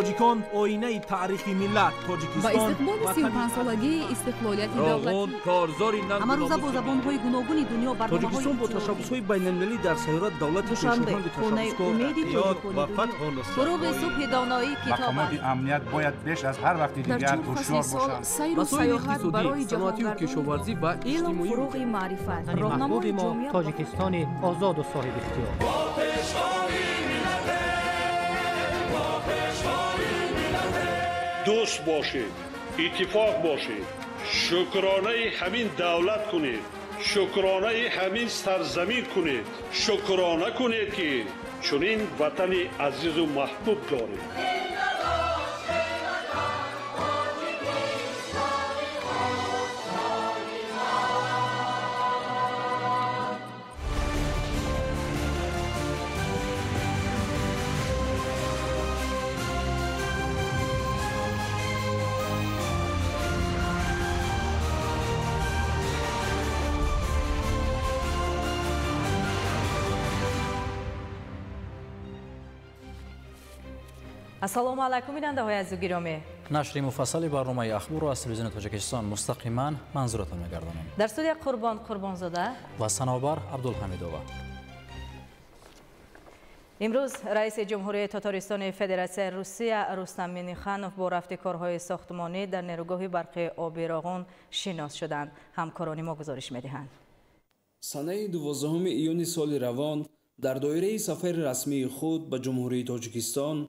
Тоҷикон оинаи таърихи миллат. Тоҷикистон ба истиқболи 35-солагии истиқлолияти давлатӣ. Корзори ҳамарӯза бо забонҳои гуногуни дунё Тоҷикистон бо ташаббусҳои байналмилалӣ дар сайёра давлати Душанбе, хонаи умеди тоҷикони дунё. Фуруғи субҳи доноӣ китоб Мақомоти амният бояд беш аз ҳар вақти дигар ҳушёр бошанд. Сайру саёҳат барои саноатию кишоварзӣ ва илм, фуруғи маърифат, роҳнамои мо Тоҷикистони озоду соҳибихтиёр. Дӯст бошед, иттифоқ бошед, шукронаи ҳамин давлат кунед, шукронаи ҳамин сарзамин кунед, шукрона кунед, ки чунин ватани азизу маҳбуб доред. Ассалому алайкум, бинандаҳои азизу гиромӣ. Нашри муфассали барномаи ахборро аз телевизиони Тоҷикистон мустақиман манзуратон мегардонем. Дар студия Қурбон Қурбонзода ва Санобар Абдулҳамидова. Имрӯз раиси Ҷумҳурии Тотористони Федератсияи Русия Рустам Минниханов бо рафти корҳои сохтмонӣ дар нерӯгоҳи барқи оби Роғун шинос шуданд. Ҳамкорони мо гузориш медиҳанд. Санаи 12 июни соли равон дар доираи сафари расмии худ ба Ҷумҳурии Тоҷикистон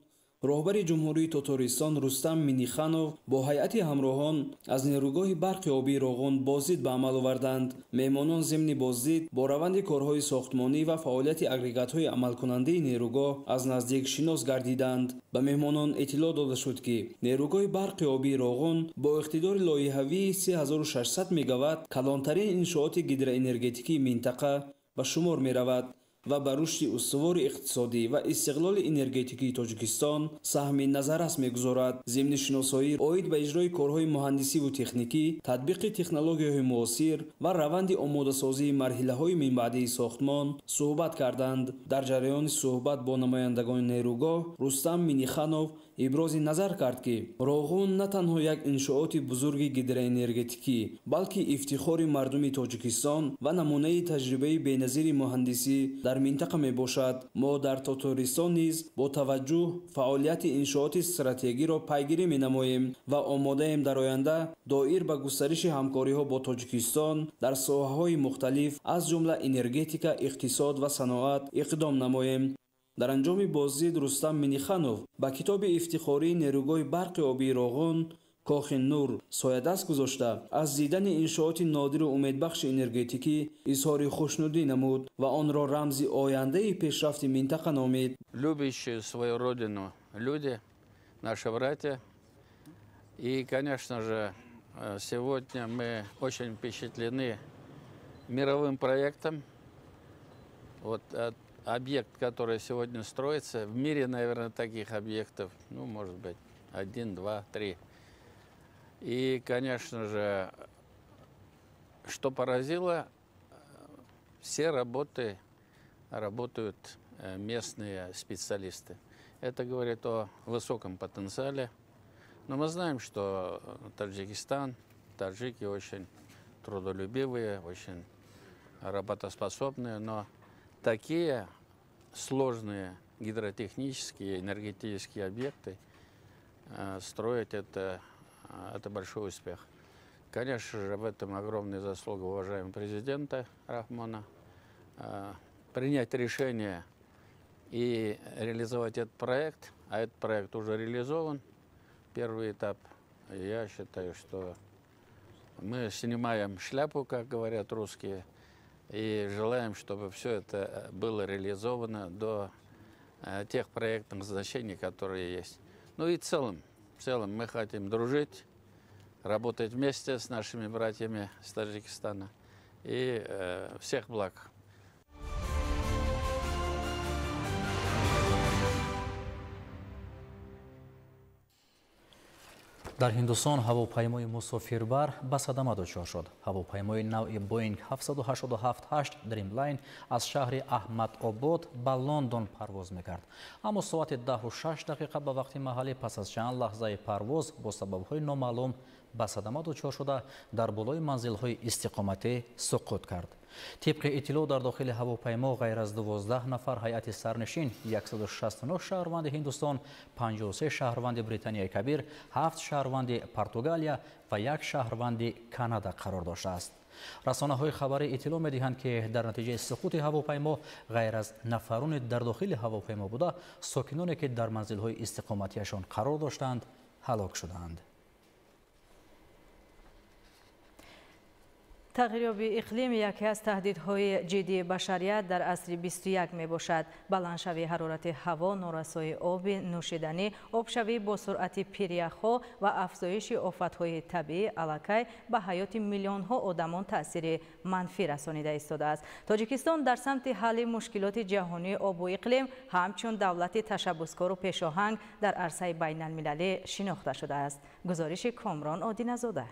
роҳбари Ҷумҳурии Тотористон Рустам Минниханов бо ҳайати ҳамроҳон аз нерӯгоҳи барқи обии Роғун боздид ба амал оварданд. Меҳмонон зимни боздид бо раванди корҳои сохтмонӣ ва фаъолияти агрегатҳои амалкунандаи нерӯгоҳ аз наздик шинос гардиданд. Ба меҳмонон иттилоъ дода шуд, ки нерӯгоҳи барқи обии Роғун бо иқтидори лоиҳавии 3600 мегаватт калонтарин иншооти гидроэнергетикии минтақа ба шумор меравад ва ба рушди устувори иқтисодӣ ва истиқлоли энергетикии Тоҷикистон саҳми назаррас мегузорад. Зимни шиносоӣ оид ба иҷрои корҳои муҳандисиву техникӣ, татбиқи технологияҳои муосир ва раванди омодасозии марҳилаҳои минбаъдии сохтмон суҳбат карданд. Дар ҷараёни суҳбат бо намояндагони нерӯгоҳ Рустам Минниханов ибрози назар кард, ки Роғун на танҳо як иншооти бузурги гидроэнергетикӣ, балки ифтихори мардуми Тоҷикистон ва намунаи таҷрибаи беназири муҳандисӣ дар минтақа мебошад. Мо дар Тотористон низ бо таваҷҷӯҳ фаъолияти иншооти стратегиро пайгирӣ менамоем ва омодаем дар оянда доир ба густариши ҳамкориҳо бо Тоҷикистон дар соҳаҳои мухталиф, аз ҷумла энергетика, иқтисод ва саноат иқдом намоем. Дар анҷоми боздид Рустам Минниханов ба китоби ифтихории нерӯгоҳи барқи обии Роғун Кохи Нур соядаст гузошта, аз дидани иншооти нодиру умедбахши энергетикӣ изҳори хушнудӣ намуд ва онро рамзи ояндаи пешрафти минтақа номид. Любящие свою родину люди, наши братья. И, конечно же, сегодня мы очень впечатлены мировым проектом. Вот объект, который сегодня строится, в мире, наверное, таких объектов, ну, может быть, 1, 2, 3. И, конечно же, что поразило, все работы работают местные специалисты. Это говорит о высоком потенциале. Но мы знаем, что Таджикистан, таджики очень трудолюбивые, очень работоспособные, но такие сложные гидротехнические, энергетические объекты строить это большой успех. Конечно же, в этом огромная заслуга уважаемого президента Рахмона. Принять решение и реализовать этот проект, а этот проект уже реализован, первый этап, я считаю, что мы снимаем шляпу, как говорят русские, и желаем, чтобы все это было реализовано до тех проектных значений, которые есть. Ну и в целом мы хотим дружить, работать вместе с нашими братьями с Таджикистана. И всех благ. Дар Ҳиндустон ҳавопаймои мусофирбар ба садама дучор шуд. Ҳавопаймои навъи Боинг 787-8 Dreamline аз шаҳри Аҳмадобод ба Лондон парвоз мекард. Аммо соати 10:06 ба вақти маҳаллӣ пас аз чанд лаҳзаи парвоз бо сабабҳои номаълум ба садама дучор шуда, дар болои манзилҳои истиқоматӣ суқут кард. Тибқи иттилоъ, дар дохили ҳавопаймо ғайр аз 12 нафар ҳайати сарнишин, 169 шаҳрванди Ҳиндустон, 53 шаҳрванди Британияи Кабир, 7 шаҳрванди Португалия ва 1 шаҳрванди Канада қарор доштааст. Расонаҳои хабарӣ иттилоъ медиҳанд, ки дар натиҷаи суқути ҳавопаймо ғайр аз нафароне дар дохили ҳавопаймо буда, сокиноне ки дар манзилҳои истиқоматиашон қарор доштанд, ҳалок шудаанд. Тағйирёбии иқлим яке аз таҳдидҳои ҷиддии башарият дар асри 21 мебошад. Баландшавии ҳарорати ҳаво, норасоии оби нӯшиданӣ, обшавӣ бо суръати пиряхҳо ва афзоиши офатҳои табиӣ аллакай ба ҳаёти миллионҳо одамон таъсири манфӣ расонида истодааст. Тоҷикистон дар самти ҳалли мушкилоти ҷаҳонии обу иқлим ҳамчун давлати ташаббускору пешоҳанг дар арсаи байналмилалӣ шинохта шудааст. Гузориши Комрон Одиназода.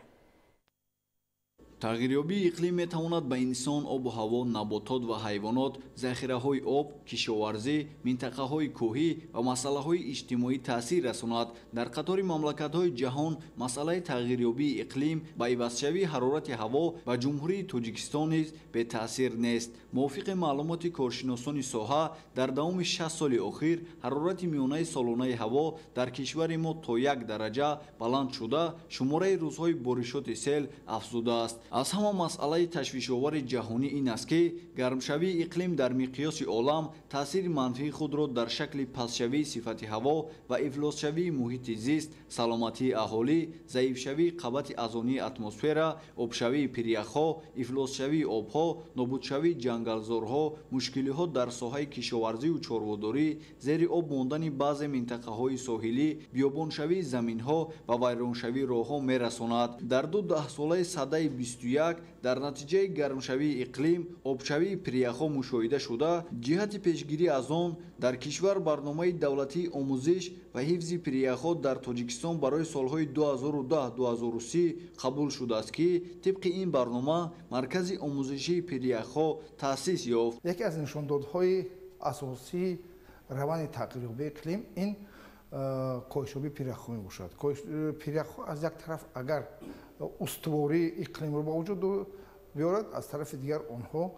Тағйирёбии иқлим метавонад ба инсон, обу ҳаво, наботот ва ҳайвонот, захираҳои об, кишоварзӣ, минтақаҳои кӯҳӣ ва масъалаҳои иҷтимоӣ таъсир расонад. Дар қатори мамлакатҳои ҷаҳон масъалаи тағйирёбии иқлим ба ивазшавии ҳарорати ҳаво ба Ҷумҳурии Тоҷикистон низ бетаъсир нест. Мувофиқи маълумоти коршиносони соҳа, дар давоми 60 соли охир ҳарорати миёнаи солонаи ҳаво дар кишвари мо то 1 дараҷа баланд шуда, шумораи рӯзҳои боришоти сел афзудааст. Аз ҳама масъалаи ташвишовари ҷаҳонӣ ин аст, ки гармшавии иқлим дар миқёси олам таъсири манфии худро дар шакли пастшавии сифати ҳаво ва ифлосшавии муҳити зист, саломатии аҳолӣ, заифшавии қабати азонии атмосфера, обшавии пиряхҳо, ифлосшавии обҳо, нобудшавии ҷангалзорҳо, мушкилиҳо дар соҳаи кишоварзию чорводорӣ, зери об мондани баъзе минтақаҳои соҳилӣ, биёбоншавии заминҳо ва вайроншавии роҳҳо мерасонад. Дар ду даҳсолаи садаи 21 дар натиҷаи гармшавии иқлим обшавии пиряхҳо мушоҳида шуда, ҷиҳати пешгирӣ аз он дар кишвар барномаи давлатии омӯзиш ва ҳифзи пиряхҳо дар Тоҷикистон барои солҳои 2010-2030 қабул шудааст, ки тибқи ин барнома маркази омӯзишии пиряхҳо таъсис ёфт. Яке аз нишондодҳои асосии раванди тағйирёбии иқлим ин коҳишёбии пиряхҳо мебошад. Пиряхҳо аз як тараф агар устувории иқлимро ба вуҷуд биёрад, аз тарафи дигар онҳо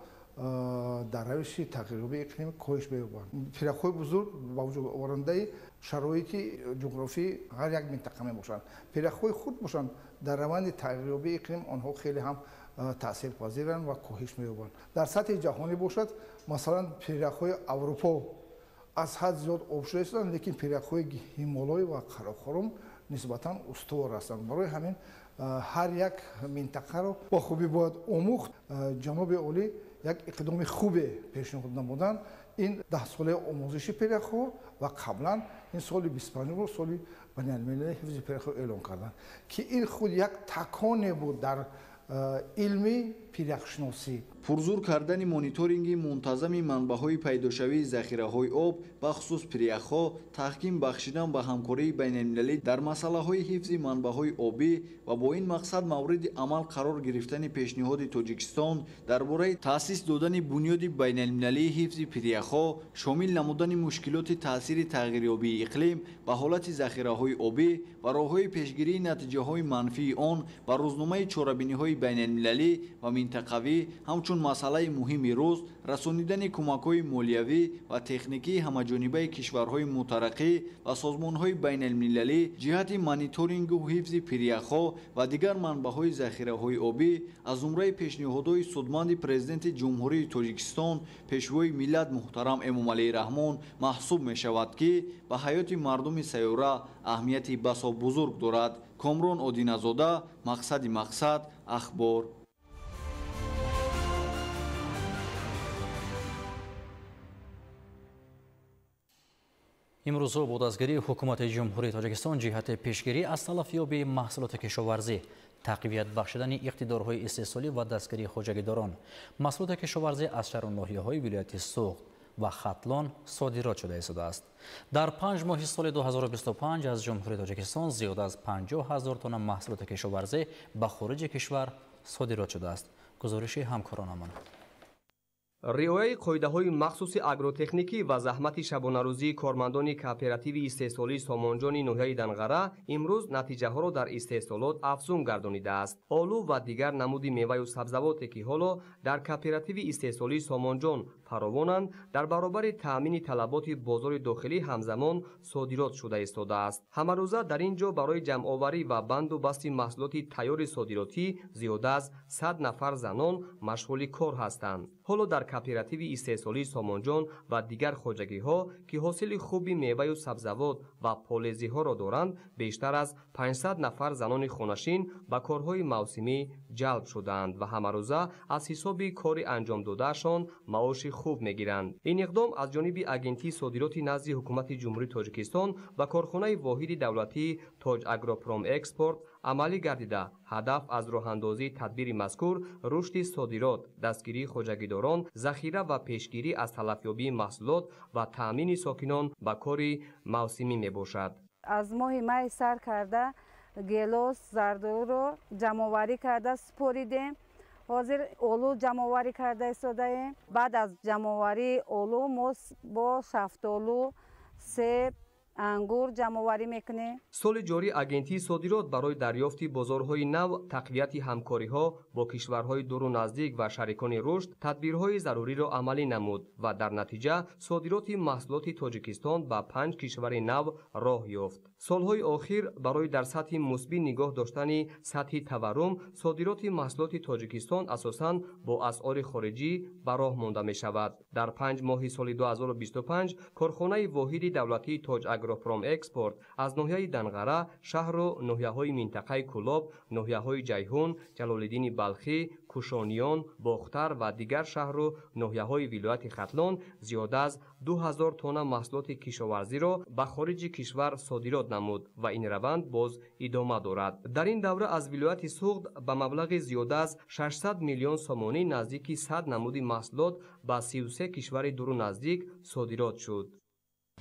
дар равиши тағйирёбии иқлим коҳиш меёбанд. Пиряхҳои бузург ба вуҷуд оварандаи шароити ҷуғрофии ҳар як минтақа мебошанд. Пиряхҳои хурд бошанд, дар раванди тағйирёбии иқлим онҳо хеле ҳам таъсирпазиранд ва коҳиш меёбанд. Дар сатҳи ҷаҳонӣ бошад, масалан, пиряхҳои Аврупо аз ҳад зиёд об шуда истоданд, лекин пиряхҳои Ҳимолой ва Қарақорум нисбатан устувор ҳастанд. Барои ҳамин ҳар як минтақаро бо хубӣ бояд омӯхт. Ҷаноби олӣ як иқдоми хубе пешниҳод намуданд. Ин 10 солаи омӯзиши пиряхҳо ва қаблан ин соли 25-ро соли байналмилалии ҳифзи пиряхҳо эълон карданд, ки ин худ як таконе буд дар илми пиряхшиносӣ. Пурзур кардани мониторинги мунтазами манбаъҳои пайдошавии захираҳои об, бахусус пиряхҳо, таҳким бахшидан ба ҳамкории байналмилалӣ дар масъалаҳои ҳифзи манбаъҳои обӣ ва бо ин мақсад мавриди амал қарор гирифтани пешниҳоди Тоҷикистон дар бораи таъсис додани бунёди байналмилалии ҳифзи пиряхҳо, шомил намудани мушкилоти таъсири тағйирёбии иқлим ба ҳолати захираҳои обӣ ва роҳҳои пешгирии натиҷаҳои манфии он ба рӯзномаи чорабиниҳои байналмилалӣ ва минтақавӣ ҳамчун масъалаи муҳими рӯз, расонидани кӯмакҳои молиявӣ ва техникии ҳамаҷонибаи кишварҳои мутараққӣ ва созмонҳои байналмилалӣ ҷиҳати мониторингу ҳифзи пиряхҳо ва дигар манбаъҳои захираҳои обӣ аз зумраи пешниҳодҳои судманди Президенти Ҷумҳурии Тоҷикистон, Пешвои миллат муҳтарам Эмомалӣ Раҳмон маҳсуб мешавад, ки ба ҳаёти мардуми сайёра аҳамияти басо бузург дорад. Комрон Одиназода, Мақсади мақсад, Ахбор. Имрӯзҳо бо дастгирии ҳукумати Ҷумҳурии Тоҷикистон ҷиҳати пешгирӣ аз талафёбии маҳсулоти кишоварзӣ, тақвият бахшидани иқтидорҳои истеҳсолӣ ва дастгирии хоҷагидорон, маҳсулоти кишоварзӣ аз шаҳру ноҳияҳои вилояти Суғд ва Хатлон содирот шуда истодааст. Дар 5 моҳи соли 2025 аз Ҷумҳурии Тоҷикистон зиёда аз 50 ҳазор тонна маҳсулоти кишоварзӣ ба хориҷи кишвар содирот шудааст. Гузориши ҳамкоронамон. Риояи қоидаҳои махсуси агротехникӣ ва заҳмати шабонарӯзии кормандони кооперативи истеҳсолии Сомонҷони ноҳияи Данғара имрӯз натиҷаҳоро дар истеҳсолот афзун гардонидааст. Олу ва дигар намуди меваю сабзавоте, ки ҳоло дар кооперативи истеҳсолии Сомонҷон фаровонанд, дар баробари таъмини талаботи бозори дохилӣ ҳамзамон содирот шуда истодааст. Ҳамарӯза дар ин ҷо барои ҷамъоварӣ ва банду басти маҳсулоти тайёри содиротӣ зиёда аз 100 нафар занон машғули кор ҳастанд. Ҳоло дар кооперативи истеҳсолии Сомонҷон ва дигар хоҷагиҳо, ки ҳосили хуби меваю сабзавот ва полезиҳоро доранд, бештар аз 500 нафар занони хонашин ба корҳои мавсимӣ ҷалб шудаанд ва ҳамарӯза аз ҳисоби кори анҷомдодаашон маоши хуб мегиранд. Ин иқдом аз ҷониби Агентии содироти назди Ҳукумати Ҷумҳурии Тоҷикистон ва корхонаи воҳиди давлатии Тоҷагропромэкспорт амалӣ гардида, ҳадаф аз роҳандозии тадбири мазкур рушди содирот, дастгирии хоҷагидорон, захира ва пешгирӣ аз талафёбии маҳсулот ва таъмини сокинон ба кори мавсимӣ мебошад. Аз моҳи май сар карда гелос, зардолуро ҷамъоварӣ карда супоридем. Ҳозир олу ҷамъоварӣ карда истодаем. Баъд аз ҷамъоварии олу мо бо шафтолу, себ, ангур ҷамъоварӣ мекунем. Соли ҷорӣ Агентии содирот барои дарёфти бозорҳои нав, тақвияти ҳамкориҳо бо кишварҳои дуру наздик ва шарикони рушд тадбирҳои заруриро амалӣ намуд ва дар натиҷа содироти маҳсулоти Тоҷикистон ба 5 кишвари нав роҳ ёфт. Солҳои охир барои дар сатҳи мусбӣ нигоҳ доштани сатҳи таваррум содироти маҳсулоти Тоҷикистон асосан бо асъори хориҷӣ ба роҳ монда мешавад. Дар 5 моҳи соли 2025 корхонаи воҳиди давлатии Тоҷагропромэкспорт аз ноҳияи Данғара, шаҳру ноҳияҳои минтақаи Кӯлоб, ноҳияҳои Ҷайҳун, Ҷалолиддини Балхӣ, Кушониён, Бохтар ва дигар шаҳру ноҳияҳои вилояти Хатлон зиёда аз 2000 тонна маҳсулоти кишоварзиро ба хориҷи кишвар содирот намуд ва ин раванд боз идома дорад. Дар ин давра аз вилояти Суғд ба маблағи зиёда аз 600 миллион сомонӣ наздики 100 намуди маҳсулот ба 33 кишвари дуру наздик содирот шуд.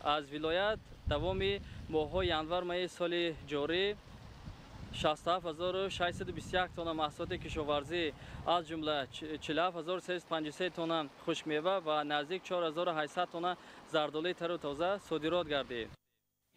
Аз вилоят давоми моҳҳои январ-майи соли ҷорӣ 67621 тонна маҳсулоти кишоварзӣ, аз ҷумла 47353 тонна хушкмева ва наздик 4800 тонна зардолуи тару тоза содирот гардид.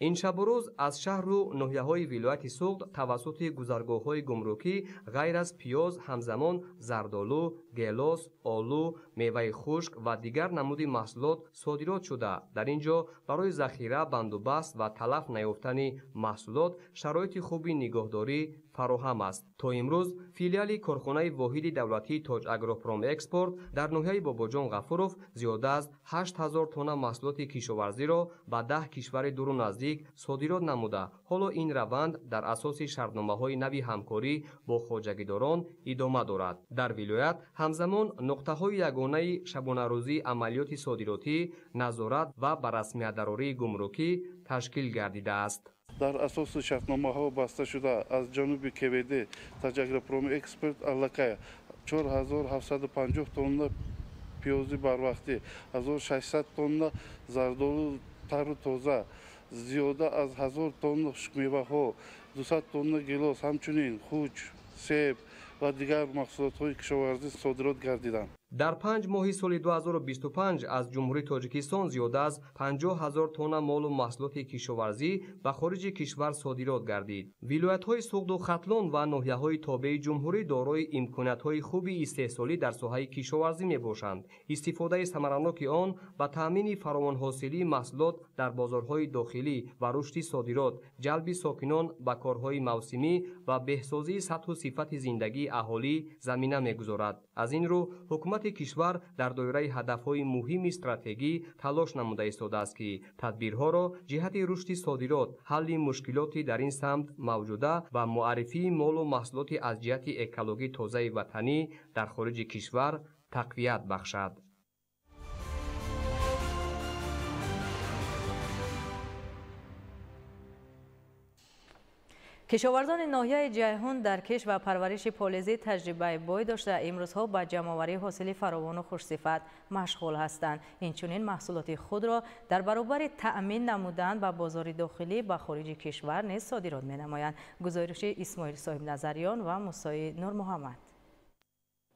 Ин шабу рӯз аз шаҳру ноҳияҳои вилояти Суғд тавассути гузаргоҳҳои гумрукӣ ғайр аз пиёз ҳамзамон зардолу, гелос, олу, меваи хушк ва дигар намуди маҳсулот содирот шуда, дар ин ҷо барои захира, бандубаст ва талаф наёфтани маҳсулот шароити хуби нигоҳдорӣ фароҳам аст. То имрӯз филиали корхонаи воҳиди давлатии Тоҷагропромэкспорт дар ноҳияи Бобоҷон Ғафуров зиёда аз 8000 тонна маҳсулоти кишоварзиро ба 10 кишвари дуру наздик содирот намуда, ҳоло ин раванд дар асоси шартномаҳои нави ҳамкорӣ бо хоҷагидорон идома дорад. Дар вилоят ҳамзамон нуқтаҳои ягонаи шабонарӯзии амалиёти содиротӣ, назорат ва ба расмиятдарории гумрукӣ ташкил гардидааст. Дар асоси шартномаҳо баста шуда аз ҷануби КВД Тоҷагропромэкспорт аллакай 4750 тонна пиёзи барвақтӣ, 1600 тонна зардолу тару тоза, зиёда аз 1000 тонна хушкмеваҳо, 200 тонна гелос, ҳамчунин хуч, себ ва дигар маҳсулотҳои кишоварзӣ содирот гардиданд. Дар 5 моҳи соли 2025 аз Ҷумҳурии Тоҷикистон зиёда аз 50 ҳазор тонна молу маҳсулоти кишоварзӣ ба хориҷи кишвар содирот гардид. Вилоятҳои Суғду Хатлон ва ноҳияҳои тобеи ҷумҳурӣ дорои имкониятҳои хуби истеҳсолӣ дар соҳаи кишоварзӣ мебошанд. Истифодаи самараноки он ба таъмини фаровонҳосилии маҳсулот дар бозорҳои дохилӣ ва рушди содирот, ҷалби сокинон ба корҳои мавсимӣ ва беҳсозии сатҳу сифати зиндагии аҳолӣ замина мегузорад. Аз ин рӯ ҳукумати кишвар дар доираи ҳадафҳои муҳими стратегӣ талош намуда истодааст, ки тадбирҳоро ҷиҳати рушди содирот, ҳалли мушкилоти дар ин самт мавҷуда ва муаррифии молу маҳсулоти аз ҷиҳати экологӣ тозаи ватанӣ дар хориҷи кишвар тақвият бахшад. Кишоварзони ноҳияи Ҷайҳун дар киш ва парвариши полезӣ таҷрибаи бой дошта, имрӯзҳо ба ҷамъоварии ҳосили фаровону хушсифат машғул ҳастанд. Инчунин маҳсулоти худро дар баробари таъмин намудан ба бозори дохилӣ ба хориҷи кишвар низ содирот менамоянд. Гузориши Исмоил Соҳибназариён ва Мусои Нурмуҳаммад.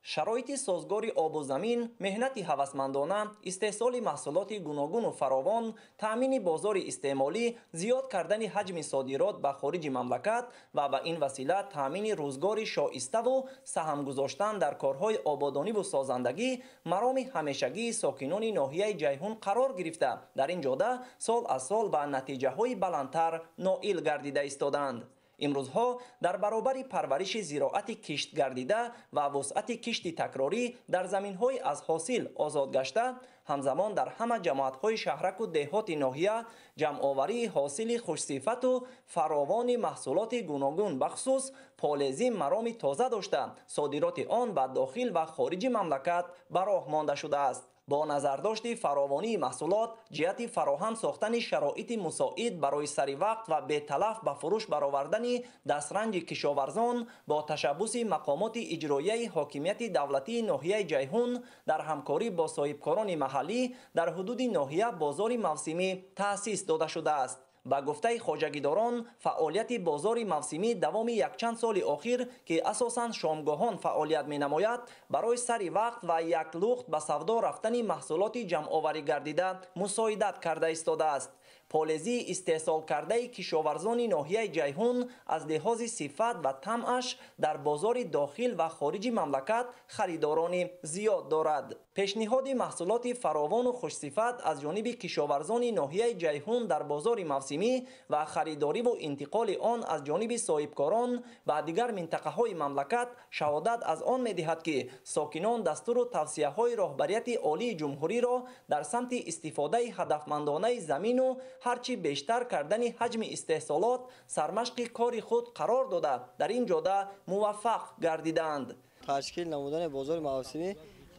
Шароити созгори обу замин, меҳнати ҳавасмандона, истеҳсоли маҳсулоти гуногуну фаровон, таъмини бозори истеъмолӣ, зиёд кардани ҳаҷми содирот ба хориҷи мамлакат ва ба ин васила таъмини рӯзгори шоиставу саҳм гузоштан дар корҳои ободониву созандагӣ мароми ҳамешагии сокинони ноҳияи Ҷайҳун қарор гирифта, дар ин ҷода сол аз сол ба натиҷаҳои баландтар ноил гардида истодаанд. Имрӯзҳо дар баробари парвариши зироати киштгардида ва вусъати кишти такрорӣ дар заминҳои аз ҳосил озод гашта, ҳамзамон дар ҳама ҷамоатҳои шаҳраку деҳоти ноҳия ҷамъоварии ҳосили хушсифату фаровони маҳсулоти гуногун, бахусус полезӣ мароми тоза дошта, содироти он ба дохил ва хориҷи мамлакат ба роҳ монда шудааст. Бо назардошти фаровонии маҳсулот ҷиҳати фароҳам сохтани шароити мусоид барои саривақт ва беталаф ба фурӯш баровардани дастранҷи кишоварзон бо ташаббуси мақомоти иҷроияи ҳокимияти давлатии ноҳияи Ҷайҳун дар ҳамкорӣ бо соҳибкорони маҳаллӣ дар ҳудуди ноҳия бозори мавсимӣ таъсис дода шудааст. Ба гуфтаи хоҷагидорон, фаъолияти бозори мавсимӣ давоми якчанд соли охир, ки асосан шомгоҳон фаъолият менамояд, барои сари вақт ва яклухт ба савдо рафтани маҳсулоти ҷамъоварӣ гардида мусоидат карда истодааст. Полезии истеҳсолкардаи кишоварзони ноҳияи Ҷайҳун аз лиҳози сифат ва тамъаш дар бозори дохил ва хориҷи мамлакат харидорони зиёд дорад. Пешниҳоди маҳсулоти фаровону хушсифат аз ҷониби кишоварзони ноҳияи Ҷайҳун дар бозори мавсимӣ ва харидориву интиқоли он аз ҷониби соҳибкорон ба дигар минтақаҳои мамлакат шаҳодат аз он медиҳад, ки сокинон дастуру тавсияҳои роҳбарияти олии ҷумҳуриро дар самти истифодаи ҳадафмандонаи замину ҳарчи бештар кардани ҳаҷми истеҳсолот сармашқи кори худ қарор дода, дар ин ҷода муваффақ гардидаанд. Ташкил намудани бозори мавсимӣ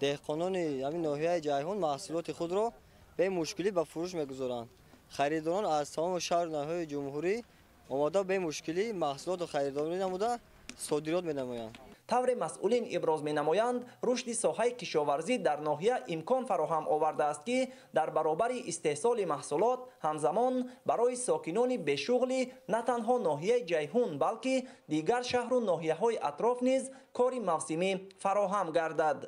деҳқонони ҳамин ноҳияи Ҷайҳун маҳсулоти худро бемушкилӣ ба фурӯш мегузоранд. Харидорон аз тамоми шаҳру ноҳияҳои ҷумҳурӣ омода бемушкилӣ маҳсулотро харидорӣ намуда содирот менамоянд. Тавре масъулин иброз менамоянд, рушди соҳаи кишоварзӣ дар ноҳия имкон фароҳам овардааст, ки дар баробари истеҳсоли маҳсулот ҳамзамон барои сокинони бешуғли на танҳо ноҳияи Ҷайҳун, балки дигар шаҳру ноҳияҳои атроф низ кори мавсимӣ фароҳам гардад.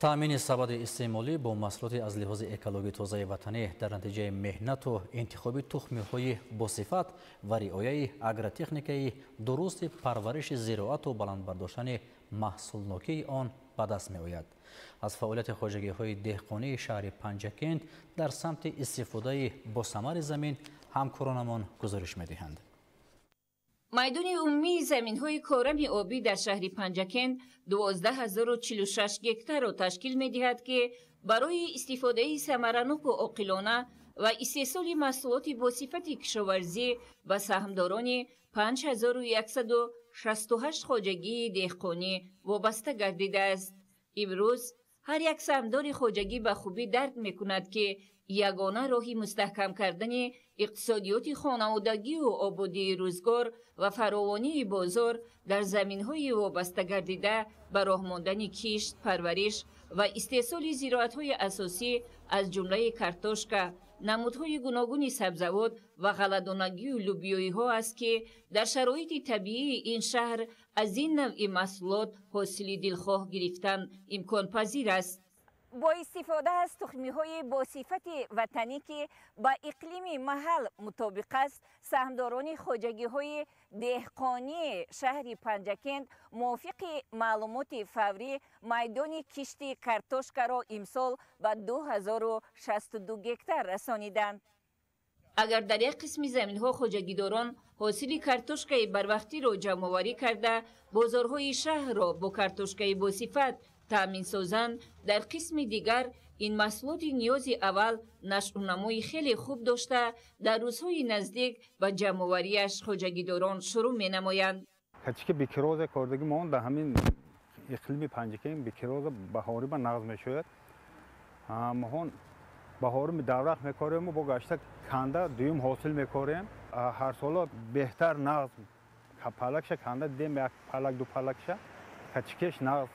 Таъмини сабади истеъмолӣ бо маҳсулоти аз лиҳози экологии тозаи ватанӣ дар натиҷаи меҳнату интихоби тухмиҳои босифат ва риояи агротехникаи дурусти парвариши зироату баланд бардоштани маҳсулнокии он ба даст меояд. Аз фаъолияти хоҷагиҳои деҳқонии шаҳри Панҷакент дар самти истифодаи босамари замин ҳамкоронамон гузориш медиҳанд. Майдони умумии заминҳои корами обӣ дар шаҳри Панҷакент 12046 гектарро ташкил медиҳад, ки барои истифодаи самараноку оқилона ва истеҳсоли маҳсулоти босифати кишоварзӣ ба саҳмдорони 5168 хоҷагии деҳқонӣ вобаста гардидааст. Имрӯз ҳар як саҳмдори хоҷагӣ ба хубӣ дарк мекунад, ки ягона роҳи мустаҳкам кардани иқтисодиёти хонаводагию ободии рӯзгор ва фаровонии бозор дар заминҳои вобаста гардида ба роҳ мондани кишт, парвариш ва истеҳсоли зироатҳои асосӣ аз ҷумлаи картошка, намудҳои гуногуни сабзавот ва ғалладонагию лӯбиёиҳо аст, ки дар шароити табиии ин шаҳр аз ин навъи маҳсулот ҳосили дилхоҳ гирифтан имконпазир аст. Бо истифода аз тухмиҳои босифати ватанӣ, ки ба иқлими маҳал мутобиқ аст, саҳмдорони хоҷагиҳои деҳқонии шаҳри Панҷакент мувофиқи маълумоти фаврӣ майдони кишти картошкаро имсол ба 2062 гектар расониданд. Агар дар як қисми заминҳо хоҷагидорон ҳосили картошкаи барвақтиро ҷамъоварӣ карда, бозорҳои шаҳрро бо картошкаи босифат таъмин созанд, дар қисми дигар ин маҳсулоти ниёзи аввал нашъунамои хеле хуб дошта, дар рӯзҳои наздик ба ҷамъоварияш хоҷагидорон шурӯъ менамоянд. Качки бекироза кордагӣ мо дар ҳамин иқлими Панҷакент бекироза баҳорӣ ба нағз мешояд. Моҳон баҳорум даврах мекорем ва бо гашта канда дуюм ҳосил мекорем. Ҳар сола беҳтар нағз палакша канда дидем, як палак ду палакша качикеш нағз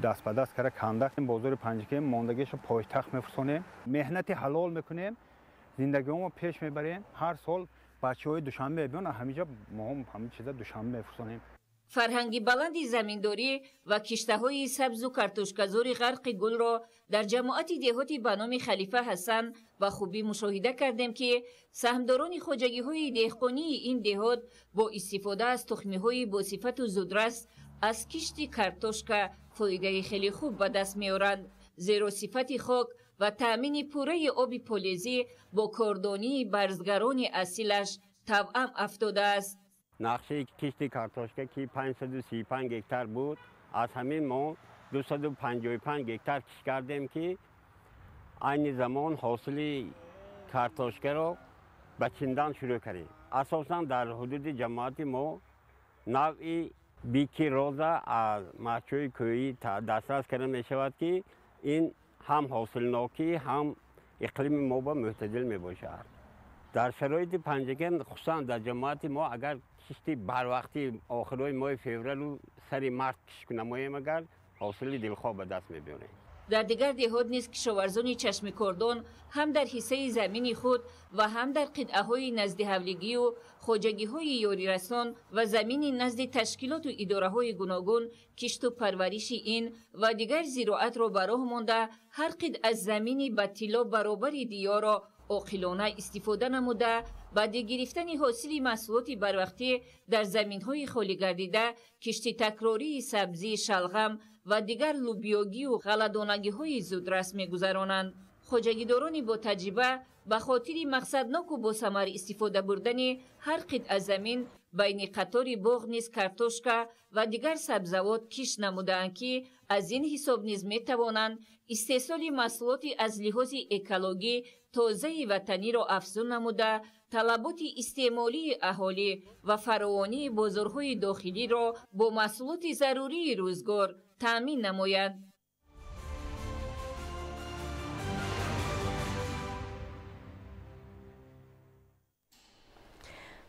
даст ба даст кара канда бозори Панҷакент мондагиша пойтахт мефурсонем. Меҳнати ҳалол мекунем, зиндагиҳомо пеш мебарем. Ҳар сол бачаҳои Душанбе мебиён, ҳамиҷа моҳо ҳамин чиза Душанбе мефурсонем. Фарҳанги баланди заминдорӣ ва киштаҳои сабзу картошказори ғарқи гулро дар ҷамоати деҳоти ба номи Халифа Ҳасан ба хубӣ мушоҳида кардем, ки саҳмдорони хоҷагиҳои деҳқонии ин деҳот бо истифода аз тухмиҳои босифату зудрас аз кишти картошка фоидаи хеле хуб ба даст меоранд, зеро сифати хок ва таъмини пурраи оби полезӣ бо кордонии барзгарони асилаш тавъам афтодааст. Нақшаи кишти картошка ки 535 гектар буд, аз ҳамин мо 255 гектар кишт кардем, ки айни замон ҳосили картошкаро ба чиндан шурӯъ кардем. Асосан дар ҳудуди ҷамоати мо навъи бики роза аз маҳчӯи кӯҳӣ дастрас карда мешавад, ки ин ҳам ҳосилнокӣ, ҳам иқлими мо ба мӯътадил мебошад. Дар шароити Панҷакент, хусусан дар ҷамоати мо, агар кишти барвақтӣ охирҳои моҳи февралу сари март кишт намоем, агар ҳосили дилхоҳ ба даст мебиёрем. Дар дигар деҳот низ кишоварзони чашмикордон ҳам дар ҳиссаи замини худ ва ҳам дар қитъаҳои назди ҳавлигию хоҷагиҳои ёрирасон ва замини назди ташкилоту идораҳои гуногун кишту парвариши ин ва дигар зироатро ба роҳ монда, ҳар қитъ аз замини ба тилло баробари диёрро оқилона истифода намуда, баъди гирифтани ҳосили маҳсулоти барвақтӣ дар заминҳои холӣ гардида кишти такрории сабзӣ, шалғам ва дигар лубиёгию ғалладонагиҳои зудрас мегузаронанд. Хоҷагидорони ботаҷриба ба хотири мақсадноку босамар истифода бурдани ҳар қитъа замин байни қатори боғ низ картошка ва дигар сабзавот кишт намудаанд, ки аз ин ҳисоб низ метавонанд истеҳсоли маҳсулоти аз лиҳози экологӣ тозаи ватаниро афзун намуда, талаботи истеъмолии аҳолӣ ва фаровонии бозорҳои дохилиро бо маҳсулоти зарурии рӯзгор таъмин намоянд.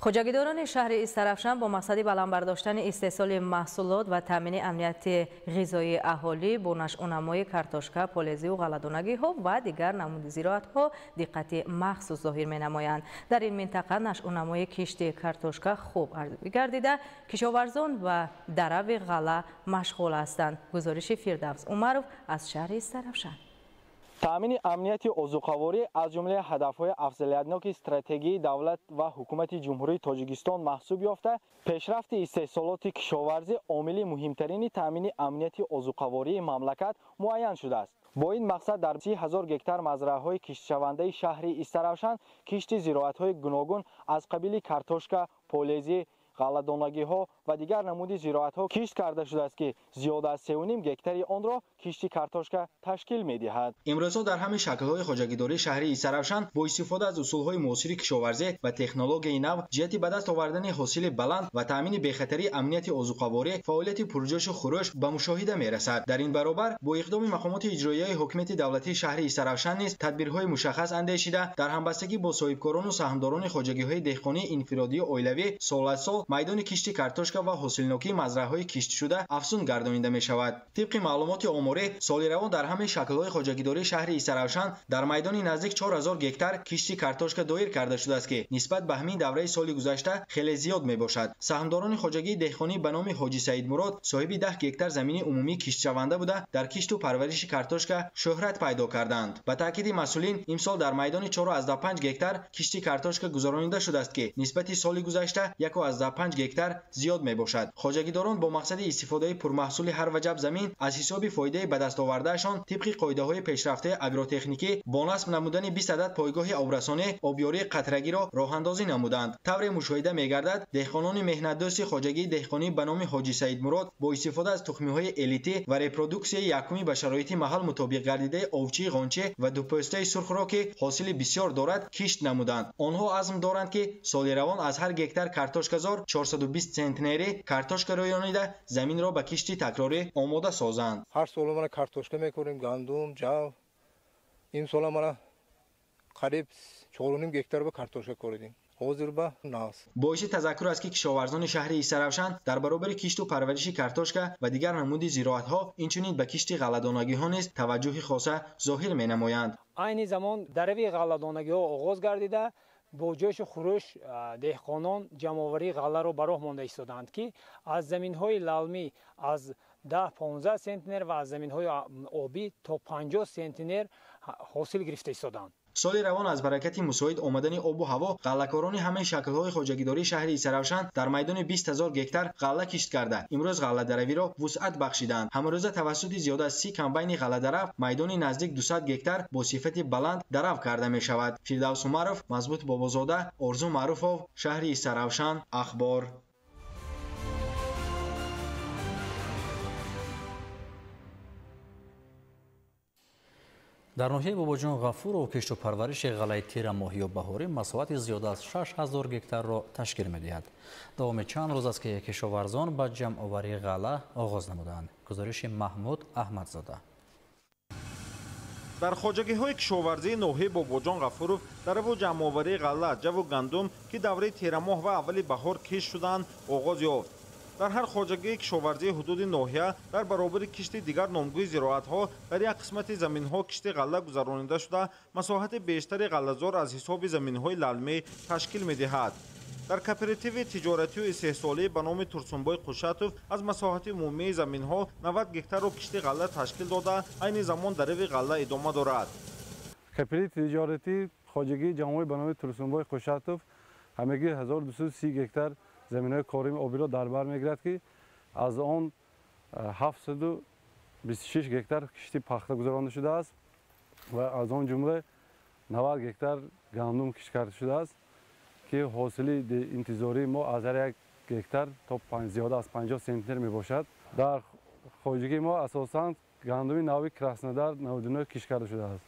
Хоҷагидорони шаҳри Истарафшан бо мақсади баланд бардоштани истеҳсоли маҳсулот ва таъмини амнияти ғизоии аҳолӣ бо нашъунамои картошка, полезию ғалладонагиҳо ва дигар намуди зироатҳо диққати махсус зоҳир менамоянд. Дар ин минтақа нашъунамои кишти картошка хуб арзёбӣ гардида, кишоварзон ба дарави ғалла машғул ҳастанд. Гузориши Фирдавс Умаров аз шаҳри Истарафшан. Таъмини амнияти озуқаворӣ аз ҷумлаи ҳадафҳои афзалиятноки стратегии давлат ва ҳукумати Ҷумҳурии Тоҷикистон маҳсуб ёфта, пешрафти истеҳсолоти кишоварзӣ омили муҳимтарини таъмини амнияти озуқавории мамлакат муайян шудааст. Бо ин мақсад дар 30 000 гектар мазраъаҳои киштшавандаи шаҳри Истаравшан кишти зироатҳои гуногун аз қабили картошка, полезӣ, ғалладонагиҳо ва дигар намуди зироатҳо кишт карда шудааст, ки зиёда аз 3,5 гектари онро кишти картошка ташкил медиҳад. Имрӯзҳо дар ҳамин шаклҳои хоҷагидории шаҳри Истаравшан бо истифода аз усулҳои муосири кишоварзӣ ва технологияи нав ҷиҳати ба даст овардани ҳосили баланд ва таъмини бехатарии амнияти озуқаворӣ фаъолияти пурҷӯшу хурӯш ба мушоҳида мерасад. Дар ин баробар бо иқдоми мақомоти иҷроияи ҳокимияти давлатии шаҳри Истаравшан низ тадбирҳои мушаххас андешида, дар ҳамбастагӣ бо соҳибкорону саҳмдорони хоҷагиҳои деҳқонии инфиродию оилавӣ сол аз сол майдони кишти картошка ва ҳосилнокии мазраъаҳои киштшуда афзун гардонида мешавад. Тибқи маълумоти оморӣ, соли равон дар ҳамаи шаклҳои хоҷагидории шаҳри Истаравшан дар майдони наздик 4000 гектар кишти картошка доир карда шудааст, ки нисбат ба ҳамин давраи соли гузашта хеле зиёд мебошад. Саҳмдорони хоҷагии деҳқонӣ ба номи Ҳоҷи Саидмурод соҳиби 10 гектар замини умумӣ киштшаванда буда, дар кишту парвариши картошка шӯҳрат пайдо карданд. Ба таъкиди масъулин, имсол дар майдони 4,5 гектар кишти картошка гузаронида шудааст, ки нисбати соли гузашта 1,5 гектар зиёд мебошад. Хоҷагидорон бо мақсади истифодаи пурмаҳсули ҳар ваҷаб замин аз ҳисоби фоидаи ба даст овардаашон тибқи қоидаҳои пешрафтаи агротехникӣ бо насб намудани 20 адад пойгоҳи обрасонӣ обёрии қатрагиро роҳандозӣ намуданд. Тавре мушоҳида мегардад, деҳқонони меҳнатдӯсти хоҷагии деҳқонӣ ба номи Ҳоҷи Саидмурод бо истифода аз тухмиҳои элитӣ ва репродуксияи якуми ба шароити маҳал мутобиқ гардидаи овчии ғонче ва дупӯстаи сурхро, ки ҳосили бисёр дорад, кишт намуданд. Онҳо азм доранд, ки соли равон аз ҳар гектар картошказор 420 центнери картошка рӯёнида заминро ба кишти такрорӣ омода созанд. Ҳар сол мана картошка мекорем, гандум, ҷав, Имсола мана қариб 4.5 гектар ба картошка коридем. Ҳозир ба нағз. Боиси тазаккур аст, ки кишоварзони шаҳри Истаравшан дар баробари кишту парвариши картошка ва дигар намуди зироатҳо, инчунин ба кишти ғалладонагиҳо низ таваҷҷӯҳи хоса зоҳир менамоянд. Айни замон дарави ғалладонагиҳо оғоз гардида, бо ҷӯшу хурӯш деҳқонон ҷамъоварии ғалларо ба роҳ монда истодаанд, ки аз заминҳои лалмӣ аз 10-15 сентнер ва аз заминҳои обӣ то 50 сентнер ҳосил гирифта истодаанд. Соли равон аз баракати мусоид омадани обу ҳаво ғаллакорони ҳамаи шаклҳои хоҷагидории шаҳри Истаравшан дар майдони 20 000 гектар ғалла кишт карда, имрӯз ғалладаравиро вусъат бахшидаанд. Ҳамарӯза тавассути зиёда аз 30 комбайни ғалладарав майдони наздик 200 гектар бо сифати баланд дарав карда мешавад. Фирдавс Умаров, Мазбут Бобозода, Орзу Маъруфов, шаҳри Истаравшан, Ахбор. Дар ноҳияи Бобоҷон Ғафуров кишту парвариши ғаллаи тирамоҳию баҳорӣ масоҳати зиёда аз 6000 гектарро ташкил медиҳад. Давоми чанд рӯз аст, ки кишоварзон ба ҷамъоварии ғалла оғоз намуданд. Гузориши Маҳмуд Аҳмадзода. Дар хоҷагиҳои кишоварзии ноҳияи Бобоҷон Ғафуров дараву ҷамъоварии ғалла, ҷаву гандум, ки давраи тирамоҳ ва аввали баҳор кишт шуданд, оғоз ёфт. Дар ҳар хоҷагии кишоварзии ҳудуди ноҳия дар баробари кишти дигар номгӯи зироатҳо дар як қисмати заминҳо кишти ғалла гузаронида шуда, масоҳати бештари ғаллазор аз ҳисоби заминҳои лалмӣ ташкил медиҳад. Дар кооперативи тиҷоратию истеҳсолӣ ба номи Турсунбой Қушатов аз масоҳати умумии заминҳо 90 гектарро кишти ғалла ташкил дода, айни замон дарави ғалла идома дорад. Кооперативи тиҷоратӣ хоҷагии ҷамъои ба номи Турсунбой Қушатов ҳамагӣ 1230 гектар заминҳои корими обиро дар бар мегирад, ки аз он 726 гектар кишти пахта гузаронда шудааст ва аз он ҷумла 90 гектар гандум кишт карда шудааст, ки ҳосили интизории мо аз ҳар як гектар то зиёда аз 50 сентнер мебошад. Дар хоҷагии мо асосан гандуми нави Краснодар 99 кишт карда шудааст.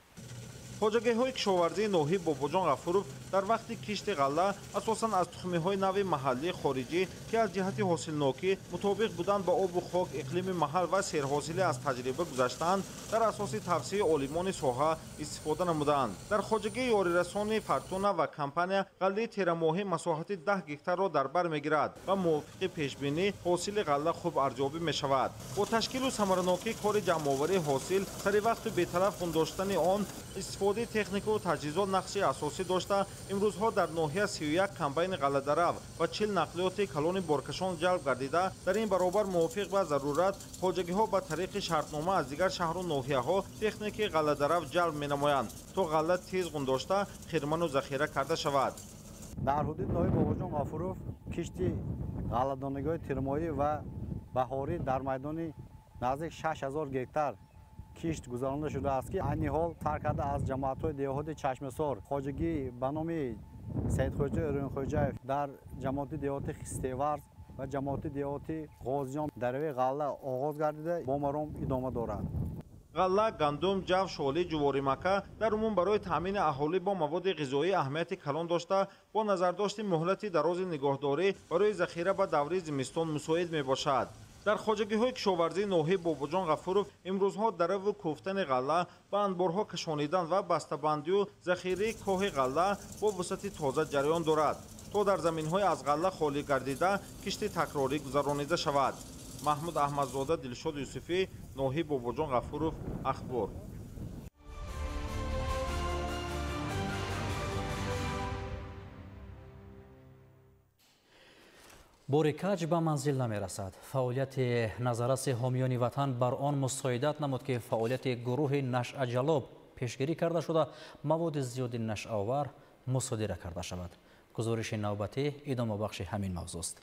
Хоҷагиҳои кишоварзии ноҳияи Бобоҷон Ғафуров дар вақти кишти ғалла асосан аз тухмиҳои нави маҳаллии хориҷӣ, ки аз ҷиҳати ҳосилнокӣ мутобиқ буданд ба обу хок, иқлими маҳал ва серҳосилӣ аз таҷриба гузаштаанд, дар асоси тавсияи олимони соҳа истифода намуданд. Дар хоҷагии ёрирасони Фартуна ва компания ғаллаи терамоҳӣ масоҳати 10 гектарро дар бар мегирад ва мувофиқи пешбинӣ ҳосили ғалла хуб арзёбӣ мешавад. Бо ташкилу самаранокии кори ҷамъоварии ҳосил, саривақту беталаф хундоштани он, истифодаи техникаву таҷҳизот нақши асосӣ дошта, имрӯзҳо дар ноҳия 31 комбайни ғалладарав ва 40 нақлиёти калони боркашон ҷалб гардида, дар ин баробар мувофиқ ба зарурат хоҷагиҳо ба тариқи шартнома аз дигар шаҳру ноҳияҳо техники ғалладарав ҷалб менамоянд, то ғалла тез ғундошта, хирману захира карда шавад. Дар ҳудуди ноҳияи Бобоҷон Ғафуров кишти ғалладонагиҳои тирмоҳӣ ва баҳорӣ дар майдони наздик 6000 гектар кишт гузаронда шудааст, ки айни ҳол сар карда аз ҷамоатҳои деҳоти Чашмасор, хоҷагӣ ба номи Саидхоҷа Ӯрунхоҷаев дар ҷамоати деҳоти Хистеварз ва ҷамоати деҳоти Ғозиён дарави ғалла оғоз гардида, бо маром идома дорад. Ғалла, гандум, ҷав, шолӣ, ҷуворимакка дар умум барои таъмини аҳолӣ бо маводи ғизоӣ аҳамияти калон дошта, бо назардошти муҳлати дарози нигоҳдорӣ барои захира ба давраи зимистон мусоид мебошад. Дар хоҷагиҳои кишоварзии ноҳияи Бобоҷон Ғафуров имрӯзҳо дараву кӯфтани ғалла, ба анборҳо кашонидан ва бастабандию захираи коҳи ғалла бо вусъати тоза ҷараён дорад, то дар заминҳои аз ғалла холӣ гардида кишти такрорӣ гузаронида шавад. Маҳмуд Аҳмадзода, Дилшод Юсуфӣ, ноҳияи Бобоҷон Ғафуров, Ахбор. Бори каҷ ба манзил намерасад. Фаъолияти назарраси ҳомиёни ватан бар он мусоидат намуд, ки фаъолияти гурӯҳи нашъаҷалоб пешгирӣ карда шуда, маводи зиёди нашъаовар мусодира карда шавад. Гузориши навбатӣ идомабахши ҳамин мавзӯст.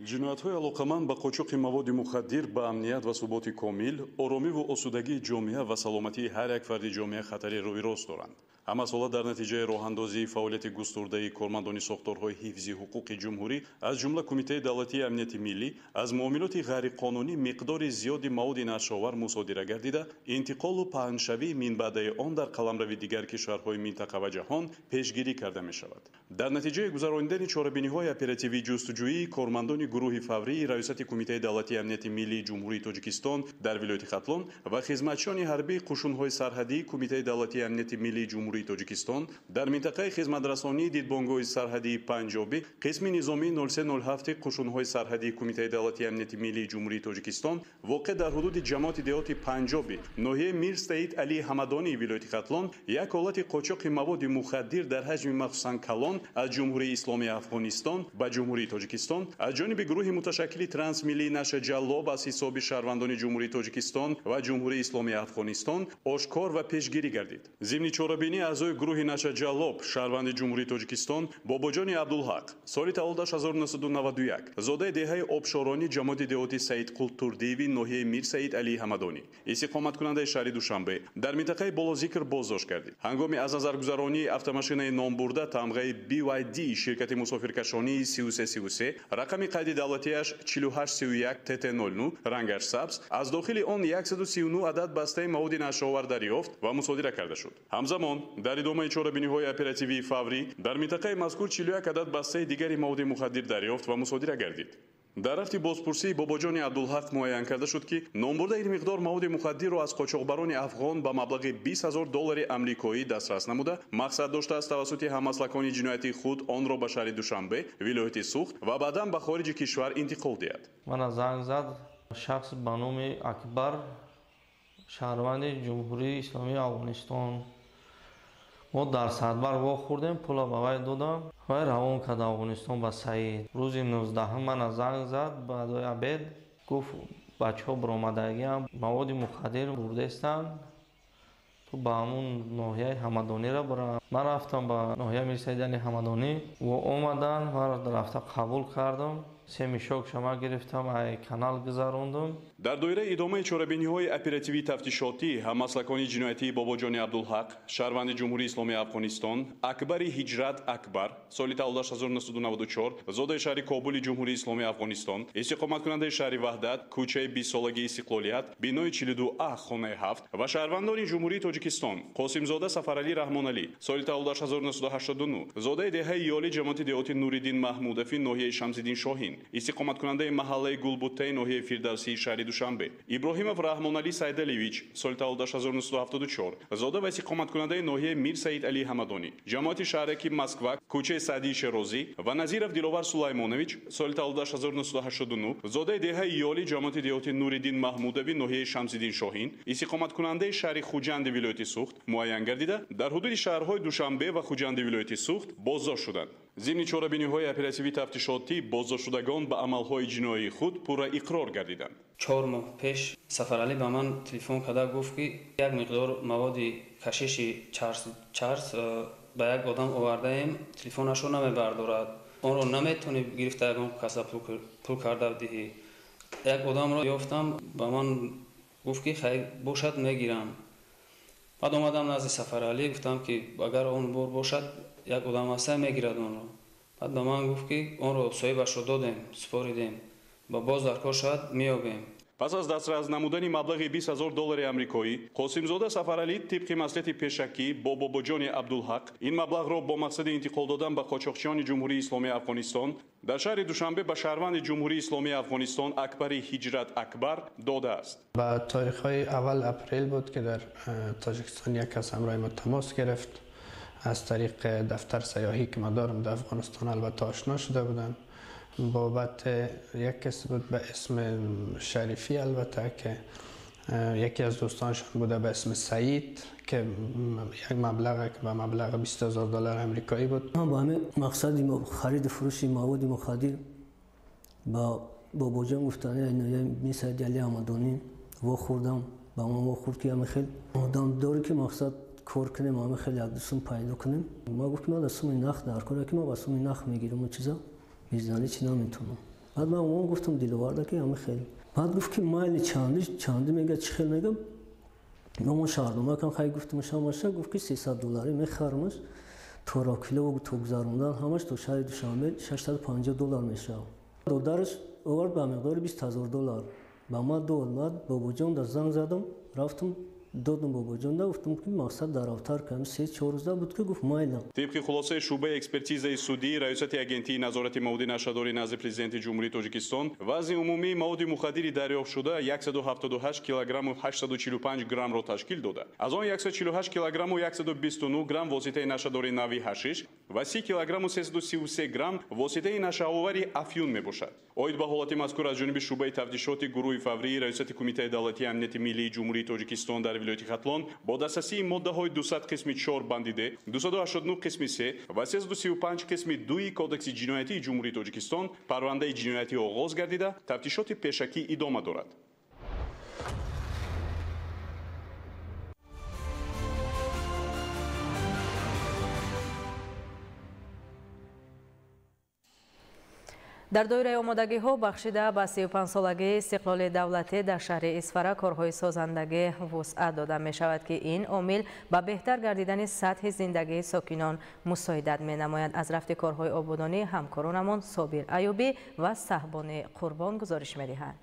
Ҷиноятҳои алоқаманд ба қочоқи маводи мухаддир ба амният ва суботи комил, оромиву осудагии ҷомеа ва саломатии ҳар як фарди ҷомеа хатари рӯйрост доранд. Ҳамасола дар натиҷаи роҳандозии фаъолияти густурдаи кормандони сохторҳои ҳифзи ҳуқуқи ҷумҳурӣ, аз ҷумла Кумитаи давлатии амнияти миллӣ, аз муомилоти ғайриқонунӣ миқдори зиёди маводи нашъаовар мусодира гардида, интиқолу паҳншавии минбаъдаи он дар қаламрави дигар кишварҳои минтақа ва ҷаҳон пешгирӣ карда мешавад. Дар натиҷаи гузаронидани чорабиниҳои оперативии ҷустуҷӯии кормандони гурӯҳи фаврии Раёсати Кумитаи давлатии амнияти миллии Ҷумҳурии Тоҷикистон дар вилояти Хатлон ва хизматчиёни ҳарбии қушунҳои сарҳадии Кумитаи давлатии амнияти миллии Ҷумҳурии Тоҷикистон дар минтақаи хизматрасонии дидбонгоҳи сарҳадии Панҷобӣ қисми низомии 0307 қушунҳои сарҳадии Кумитаи давлатии амнияти миллии Ҷумҳурии Тоҷикистон воқеъ дар ҳудуди ҷамоати деҳоти Панҷобӣ ноҳияи Мир Саид Алии Ҳамадонии вилояти Хатлон як ҳолати қочоқи маводи мухаддир дар ҳаҷми махсусан калон аз Ҷумҳурии Исломии Афғонистон ба Ҷумҳурии Тоҷикистон аз ҷониби гурӯҳи муташаккили трансмиллии нашаҷаллоб аз ҳисоби шаҳрвандони Ҷумҳурии Тоҷикистон ва Ҷумҳурии Исломии Афғонистон ошкор ва пешгирӣ гардид. Зимни чорабинӣ аъзои гурӯҳи нашаҷаллоб шаҳрванди Ҷумҳурии Тоҷикистон Бобоҷони Абдулҳақ соли таваллудаш 1991 зодаи деҳаи Обшорони ҷамоати деҳоти Саидқул Турдиеви ноҳияи Мир Саид Алии Ҳамадонӣ истиқоматкунандаи шаҳри Душанбе дар минтақаи Болозикр боздошт гардид. Ҳангоми аз назаргузаронии автомашинаи номбурда тамғаи BYD ширкати мусофиркашонии 3333 рақами қайди давлатиаш 4831 TT09 рангаш сабз аз дохили он 139 адад бастаи маводи нашъаовар дарёфт ва мусодира карда шуд. Ҳамзамон дар идомаи чорабиниҳои оперативии фаврӣ дар минтақаи мазкур 41 адад бастаи дигари маводи мухаддир дарёфт ва мусодира гардид. Дар рафти бозпурсии Бобоҷони Абдулҳақ муайян карда шуд, ки номбурда ин миқдор маводи мухаддирро аз қочоқбарони афғон ба маблағи 20 000 доллари амрикоӣ дастрас намуда, мақсад доштааст тавассути ҳаммаслакони ҷиноятии худ онро ба шаҳри Душанбе, вилояти Суғд ва баъдан ба хориҷи кишвар интиқол диҳад. Мана занг зад шахс ба номи Акбар, шаҳрванди Ҷумҳурии Исломии Афғонистон. Мо дар Садбар вохӯрдем, пула ба вай додам, вай равон кард Афғонистон ба Саид. Рӯзи 19 мана занг зад баъдои обед, гуфт бачаҳо баромадагиам, маводи мухаддир бурдестанд, ту ба ҳамун ноҳияи Ҳамадонира бира. Ман рафтам ба ноҳияи Мир Саид Али Ҳамадонӣ, во омадан, ман рафта қабул кардам. Се мишок шама гирифтам, ай канал гузарондум. Дар доираи идомаи чорабиниҳои оперативии тафтишотӣ ҳаммаслакони ҷиноятии Бобоҷони Абдулҳақ, шаҳрванди Ҷумҳурии Исломии Афғонистон, Акбари Ҳиҷрат Акбар, соли таваллудаш 1994, зодаи шаҳри Кобули Ҷумҳурии Исломии Афғонистон, истиқоматкунандаи шаҳри Ваҳдат, кӯчаи 20-солагии Истиқлолият, бинои 42А, хонаи 7 ва шаҳрвандони Ҷумҳурии Тоҷикистон Қосимзода Сафаралӣ Раҳмоналӣ, соли таваллудаш 1989, зодаи деҳаи Ёли ҷамоати деҳоти Нуриддин Маҳмудови ноҳияи Шамсиддин Шоҳин, истиқоматкунандаи маҳаллаи Гулбуттаи ноҳияи Фирдавсии шаҳри Душанбе, Иброҳимов Раҳмоналӣ Сайдалиевич, соли таваллудаш 1974, зода ва истиқоматкунандаи ноҳияи Мир Саид Алии Ҳамадонӣ, ҷамоати шаҳраки Москва, кӯчаи Саъдии Шерозӣ ва Назиров Диловар Сулаймонович, соли таваллудаш 1989, зодаи деҳаи Ёли ҷамоати деҳоти Нуриддин Маҳмудови ноҳияи Шамсиддин Шоҳин, истиқоматкунандаи шаҳри Хуҷанди вилояти Суғд муайян гардида, дар ҳудуди шаҳрҳои Душанбе ва Хуҷанди вилояти Суғд боздошт шуданд. Зимни чорабиниҳои оперативии тафтишотӣ боздоштшудагон ба амалҳои ҷиноии худ пурра иқрор гардиданд. 4 моҳ пеш Сафаралӣ ба ман телефон карда гуфт, ки як миқдор маводи кашиши чарс ба як одам овардаем, телефонашро намебардорад, онро наметавонӣ гирифта ягон каса пул карда диҳӣ. Як одамро ёфтам, ба ман гуфт, ки хай бошад мегирам. Баъд омадам назди Сафаралӣ, гуфтам, ки агар он бор бошад як одам ҳаста мегирад онро. Баъд ба ман гуфт, ки онро соҳибашро додем, супоридем ва боз дар кор шавад меёбем. Пас аз дастрас намудани маблағи 20 000 доллари амрикоӣ, Қосимзода Сафаралӣ тибқи маслиҳати пешакӣ бо Бобоҷони Абдулҳақ ин маблағро бо мақсади интиқол додан ба қочоқчиёни Ҷумҳурии Исломии Афғонистон дар шаҳри Душанбе ба шаҳрванди Ҷумҳурии Исломии Афғонистон Акбари Ҳиҷрат Акбар додааст. Ба таърихҳои аввал апрел буд, ки дар Тоҷикистон як кас ҳамроҳи мо тамос гирифт. Аз тариқ дафтар сайёҳӣ ки ма дорам дар Афғонистон албатта ошно шуда будам. بابت یک کسی بود به اسم شریفی، البته که یکی از دوستانشان بوده به اسم سعید، که یک مبلغ که به مبلغ 20,000 دلار امریکایی بود. با همه مقصد خرید فروش مواد مخدر با باباجان گفتن می سعید علی همدانی واخوردم، با ما واخورد که همه خیلی آدم داره که مقصد کار کنیم، همه خیلی یک دوستم پیدا کنیم. ما گفتم ما دستم نخ در کار که ما با سوم نخ میگیرم و چیزا میزنی چی نمیتونم. بعد من اون گفتم دلوارده که همه خیلی. بعد گفت که مایل چندی میگه چی خیلی میگم Мо шаҳрнома кам хай гуфтам шамаша гуфт ки 300 доллари мехармаш то рокило то гузарондан ҳамаш то шаҳри Душанбе 650 доллар мешавад. Додараш овард ба миқдори 20 000 доллар. Ба ман дод. Ман бобоҷон да занг задам, рафтам додам бобоҷон да гуфтам ки мақсад дар автар кам 3-4 рӯза буд ки гуфт майлам. Тибқи хулосаи шӯъбаи экспертизаи судӣ Раёсати агентии назорати маводи нашъадорӣ назди Президенти Ҷумҳурии Тоҷикистон вазни умумии маводи мухаддири дарёфтшуда 178 килограмму 845 граммро ташкил дода. Аз он 148 килограмму 129 грамм воситаи нашъадори нави ҳашиш ва 30 килограмму 333 грамм воситаи нашъаовари афюн мебошад. Оид ба ҳолати мазкур аз ҷониби шӯъбаи тафтишоти гурӯҳи фаврии Раёсати Кумитаи давлатии амнияти миллии Ҷумҳурии Тоҷикистон дар вилояти Хатлон бо дастрасии моддаҳои 200 қисми 4 банди Д, 289 қисми 3 ва 335 қисми 2 Кодекси ҷиноятии Ҷумҳурии Тоҷикистон парвандаи ҷиноятӣ оғоз гардида, тафтишоти пешакӣ идома дорад. Дар доираи омодагиҳо бахшида ба 35-солагии истиқлоли давлатӣ дар шаҳри Исфара корҳои созандагӣ вусъат дода мешавад, ки ин омил ба беҳтар гардидани сатҳи зиндагии сокинон мусоидат менамояд. Аз рафти корҳои ободонӣ ҳамкоронамон Собир Аюбӣ ва Саҳбони Қурбон гузориш медиҳанд.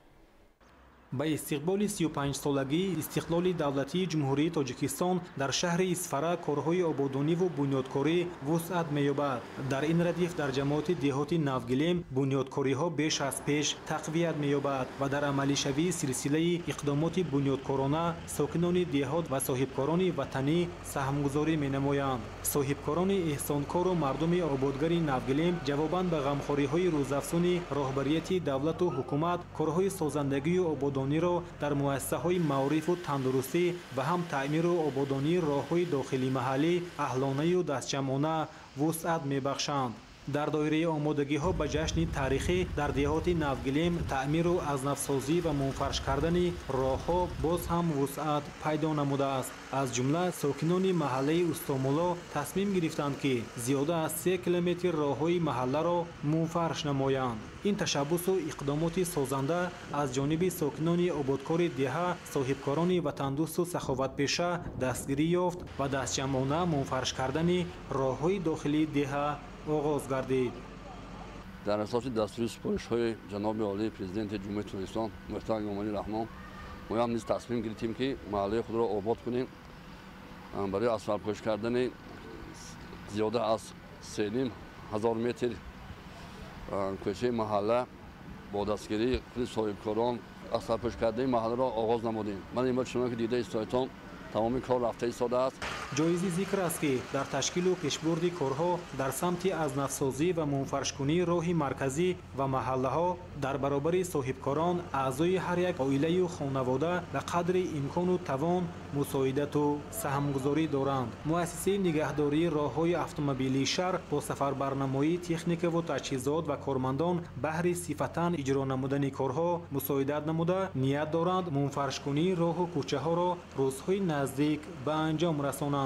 Ба истиқболи 35-солагии истиқлоли давлатии Ҷумҳурии Тоҷикистон дар шаҳри Исфара корҳои ободониву бунёдкорӣ вусъат меёбад. Дар ин радиф дар ҷамоати деҳоти Навгилем бунёдкориҳо беш аз пеш тақвият меёбад ва дар амалишавии силсилаи иқдомоти бунёдкорона сокинони деҳот ва соҳибкорони ватанӣ саҳмгузорӣ менамоянд. Соҳибкорони эҳсонкору мардуми ободгари Навгилем ҷавобан ба ғамхориҳои рӯзафзуни роҳбарияти давлату ҳукумат корҳои созандагию ободонӣ дар муассисаҳои маорифу тандурустӣ ва ҳам таъмиру ободонии роҳҳои дохили маҳаллӣ аҳлонаю дастҷамъона вусъат мебахшанд. Дар доираи омодагиҳо ба ҷашни таърихӣ дар деҳоти Навгилем таъмиру азнавсозӣ ва мунфарш кардани роҳҳо боз ҳам вусъат пайдо намудааст. Аз ҷумла сокинони маҳаллаи Устомулло тасмим гирифтанд, ки зиёда аз 3 километр роҳҳои маҳалларо мунфарш намоянд. Ин ташаббусу иқдомоти созанда аз ҷониби сокинони ободкори деҳа, соҳибкорони ватандӯсту саховатпеша дастгирӣ ёфт ва дастҷамъона мунфарш кардани роҳҳои дохилии деҳа оғоз гардид. Дар асоси дастури супоришҳои ҷаноби олии Президенти Ҷумҳурии Тоҷикистон муҳтарам Эмомалӣ Раҳмон моям низ тасмим гирифтем, ки маҳаллаи худро обод кунем. Барои асфалтпӯш кардани зиёда аз 3,5 метр кӯчаи маҳалла бо дастгирии худи соҳибкорон асфалтпӯш кардани маҳалларо оғоз намудем. Ман имрӯз чунон ки дида истоитон тамоми кор рафта истодааст. Ҷоизи зикр аст, ки дар ташкилу пешбурди корҳо дар самти азнавсозӣ ва мунфаршкунии роҳи марказӣ ва маҳаллаҳо дар баробари соҳибкорон аъзои ҳар як оилаю хонавода ба қадри имкону тавон мусоидату саҳмгузорӣ доранд. Муассисаи нигаҳдории роҳҳои автомобилии шаҳр бо сафарбарнамоии техникаву таҷҳизот ва кормандон баҳри сифатан иҷро намудани корҳо мусоидат намуда ният доранд мунфаршкунии роҳу кӯчаҳоро рӯзҳои наздик ба анҷом расонанд.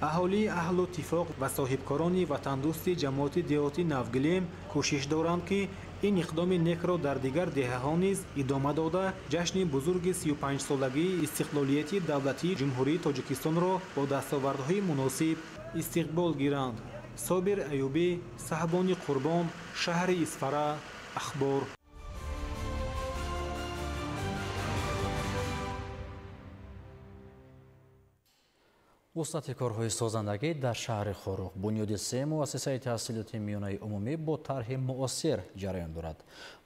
Аҳолии аҳлу тифоқ ва соҳибкорони ватандӯсти ҷамоати деҳоти Навгилем кӯшиш доранд, ки ин иқдоми некро дар дигар деҳаҳо низ идома дода, ҷашни бузурги 35-солагии истиқлолияти давлатии Ҷумҳурии Тоҷикистонро бо дастовардҳои муносиб истиқбол гиранд. Собир Аюбӣ, Саҳбони Қурбон, шаҳри Исфара, Ахбор. Вусъати корҳои созандагӣ дар шаҳри Хоруғ бунёди се муассисаи таҳсилоти миёнаи умумӣ бо тарҳи муосир ҷараён дорад.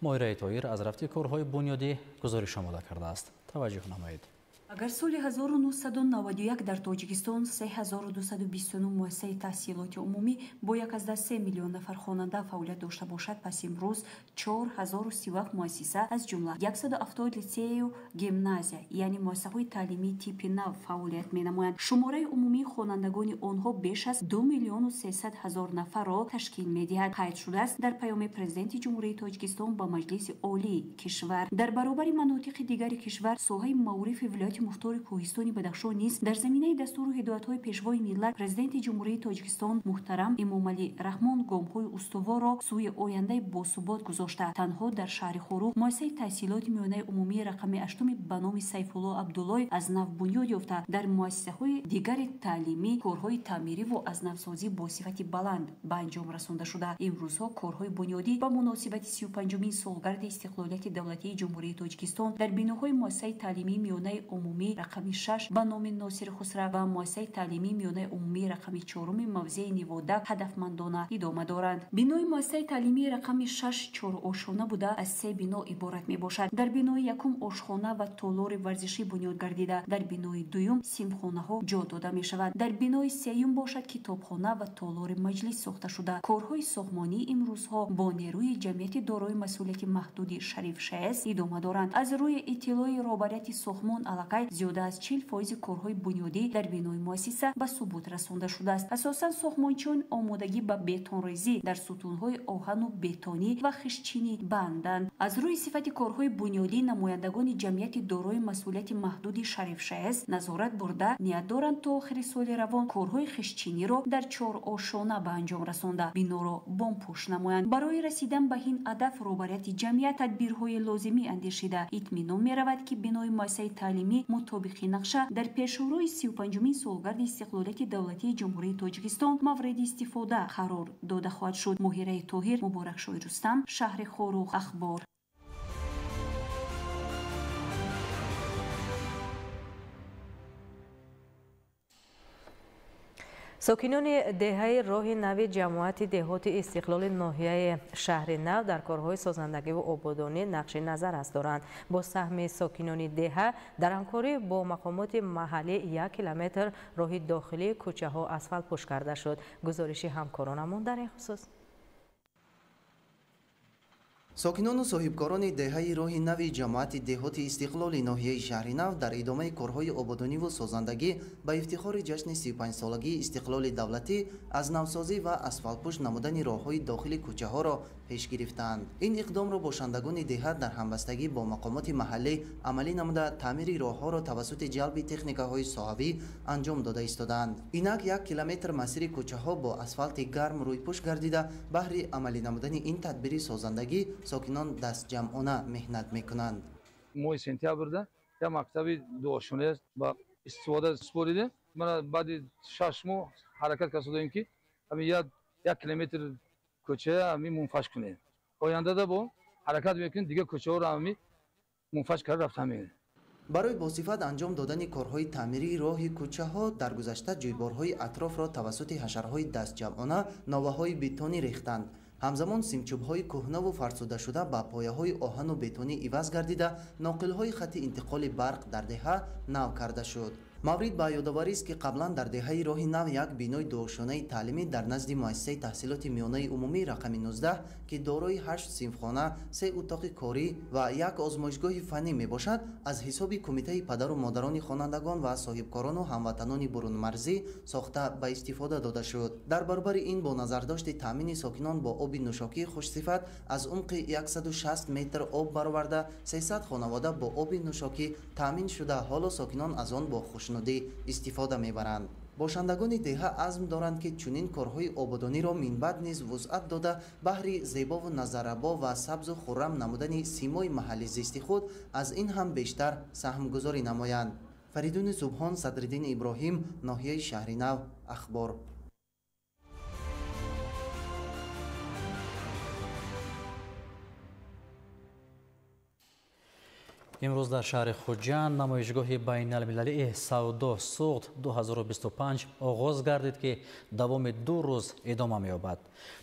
Моҳираи Тоҳир аз рафти корҳои бунёдӣ гузориш омода кардааст. Таваҷҷӯҳ намоед. Агар соли 1991 дар Тоҷикистон 3229 муассисаи таҳсилоти умумӣ бо 1,3 миллион нафар хонанда фаъолият дошта бошад, пас имрӯз 4037 муассиса, аз ҷумла 170 литсею гимназия, яъне муассисаҳои таълимии типи нав фаъолият менамоянд. Шумораи умумии хонандагони онҳо беш аз 2 300 000 нафарро ташкил медиҳад. Қайд шудааст дар паёми Президенти Ҷумҳурии Тоҷикистон ба Маҷлиси Олии кишвар. Дар баробари манотиқи дигари кишвар соҳаи маорифи вилояти Вилояти Мухтори Кӯҳистони Бадахшон низ дар заминаи дастуру ҳидоятҳои Пешвои миллат, Президенти Ҷумҳурии Тоҷикистон муҳтарам Эмомалӣ Раҳмон гомҳои устуворро сӯи ояндаи босубот гузошта, танҳо дар шаҳри Хоруғ муассисаи таҳсилоти миёнаи умумии рақами 8 ба номи Сайфулло Абдуллоев аз нав бунёд ёфта, дар муассисаҳои дигари таълимӣ корҳои таъмириву аз навсозӣ бо сифати баланд ба анҷом расонда шуда, имрӯзҳо корҳои бунёдӣ ба муносибати 35-умин солгарди истиқлолияти давлатии Ҷумҳурии Тоҷикистон дар биноҳои муассисаи таълимии миёнаи умумӣ рақами 6 ба номи Носири Хусрав ва муассисаи таълимии миёнаи умумӣ рақами 4 мавзеи Ниводак ҳадафмандона идома доранд. Бинои муассисаи таълимии рақами 6 чорошона буда, аз 3 бино иборат мебошад. Дар бинои якум ошхона ва толори варзишӣ бунёд гардида, дар бинои дуюм синфхонаҳо ҷо дода мешаванд. Дар бинои сеюм бошад китобхона ва толори маҷлис сохта шуда. Корҳои сохтмонӣ имрӯзҳо бо нерӯи ҷамъияти дорои масъулияти маҳдуди Шариф ШС идома доранд. Аз рӯи иттилои роҳбарияти сохтмон, аллакай зиёда аз 40% корҳои бунёдӣ дар бинои муассиса ба субут расонда шудааст. Асосан сохтмончиён омодагӣ ба бетонрезӣ дар сутунҳои оҳану бетонӣ ва хиштчинӣ банданд. Аз рӯи сифати корҳои бунёдӣ намояндагони ҷамъияти дорои масъулияти маҳдуди Шариф ШС назорат бурда, ният доранд то охири соли равон корҳои хиштчиниро дар 4 ошона ба анҷом расонда, биноро бомпӯш намоянд. Барои расидан ба ин ҳадаф роҳбарияти ҷамъият тадбирҳои лозимӣ андешида, итминон меравад, ки бинои муассисаи таълимӣ мутобиқи нақша дар пешрӯи 35-умин солгарди истиқлолияти давлатии Ҷумҳурии Тоҷикистон мавриди истифода қарор дода хоҳад шуд. Моҳираи Тоҳир, Муборакшоҳи Рустам, шаҳри Хоруғ, Ахбор. Сокинони деҳаи роҳи нави ҷамоати деҳоти Истиқлоли ноҳияи шаҳри Нав дар корҳои созандагиву ободонӣ нақши назаррас доранд. Бо саҳми сокинони деҳа дар ҳамкорӣ бо мақомоти маҳаллӣ 1 километр роҳи дохилии кӯчаҳо асфалтпӯш карда шуд. Гузориши ҳамкоронамон дар ин хусус. Сокинону соҳибкорони деҳаи роҳи нави ҷамоати деҳоти Истиқлоли ноҳияи шаҳри Нав дар идомаи корҳои ободониву созандагӣ ба ифтихори ҷашни 35-солагии истиқлоли давлатӣ аз навсозӣ ва асфалтпӯш намудани роҳҳои дохили кӯчаҳоро пеш гирифтаанд. Ин иқдомро бошандагони деҳа дар ҳамбастагӣ бо мақомоти маҳаллӣ амалӣ намуда, таъмири роҳҳоро тавассути ҷалби техникаҳои соҳавӣ анҷом дода истодаанд. Инак 1 километр масири кӯчаҳо бо асфалти гарм рӯйпӯш гардида, баҳри амалӣ намудани ин тадбири созандагӣ сокинон дастҷамъона меҳнат мекунанд. Моҳи сентябрда як мактаби дуошона ба истифода супоридем. Мана баъди 6 моҳ ҳаракат кардем, ки ҳамин 1 километр кӯча ҳамин мунфаш кунем. Ояндада бо ҳаракат мекунем, дигар кӯчаҳоро ҳамин мунфаш карда рафта меем. Барои босифат анҷом додани корҳои таъмирии роҳи кӯчаҳо дар гузашта ҷӯйборҳои атрофро тавассути ҳашарҳои дастҷамъона новаҳои бетонӣ рехтанд. Ҳамзамон симчӯбҳои кӯҳнаву фарсудашуда ба пояҳои оҳану бетонӣ иваз гардида, ноқилҳои хатти интиқоли барқ дар деҳа нав карда шуд. Маврид ба ёдоварист, ки қаблан дар деҳаи роҳи нав як бинои дуошонаи таълимӣ дар назди муассисаи таҳсилоти миёнаи умумӣ рақами 19, ки дорои 8 синфхона, 3 утоқи корӣ ва як озмоишгоҳи фаннӣ мебошад, аз ҳисоби кумитаи падару модарони хонандагон ва соҳибкорону ҳамватанони бурунмарзӣ сохта ба истифода дода шуд. Дар баробари ин бо назардошти таъмини сокинон бо оби нӯшокии хушсифат аз умқи 160 метр об бароварда, 300 хонавода бо оби нӯшокӣ таъмин шуда, ҳоло сокинон аз он бо хушнудӣ истифода мебаранд. Бошандагони деҳа азм доранд, ки чунин корҳои ободониро минбаъд низ вусъат дода, баҳри зебову назаррабо ва сабзу хуррам намудани симои маҳалли зисти худ аз ин ҳам бештар саҳмгузорӣ намоянд. Фаридуни Субҳон, Садриддин Иброҳим, ноҳияи шаҳри Нав, Ахбор. Имрӯз дар шаҳри Хуҷанд намоишгоҳи байналмилалии савдо Суғд 2025 оғоз гардид, ки давоми 2 рӯз идома меёбад.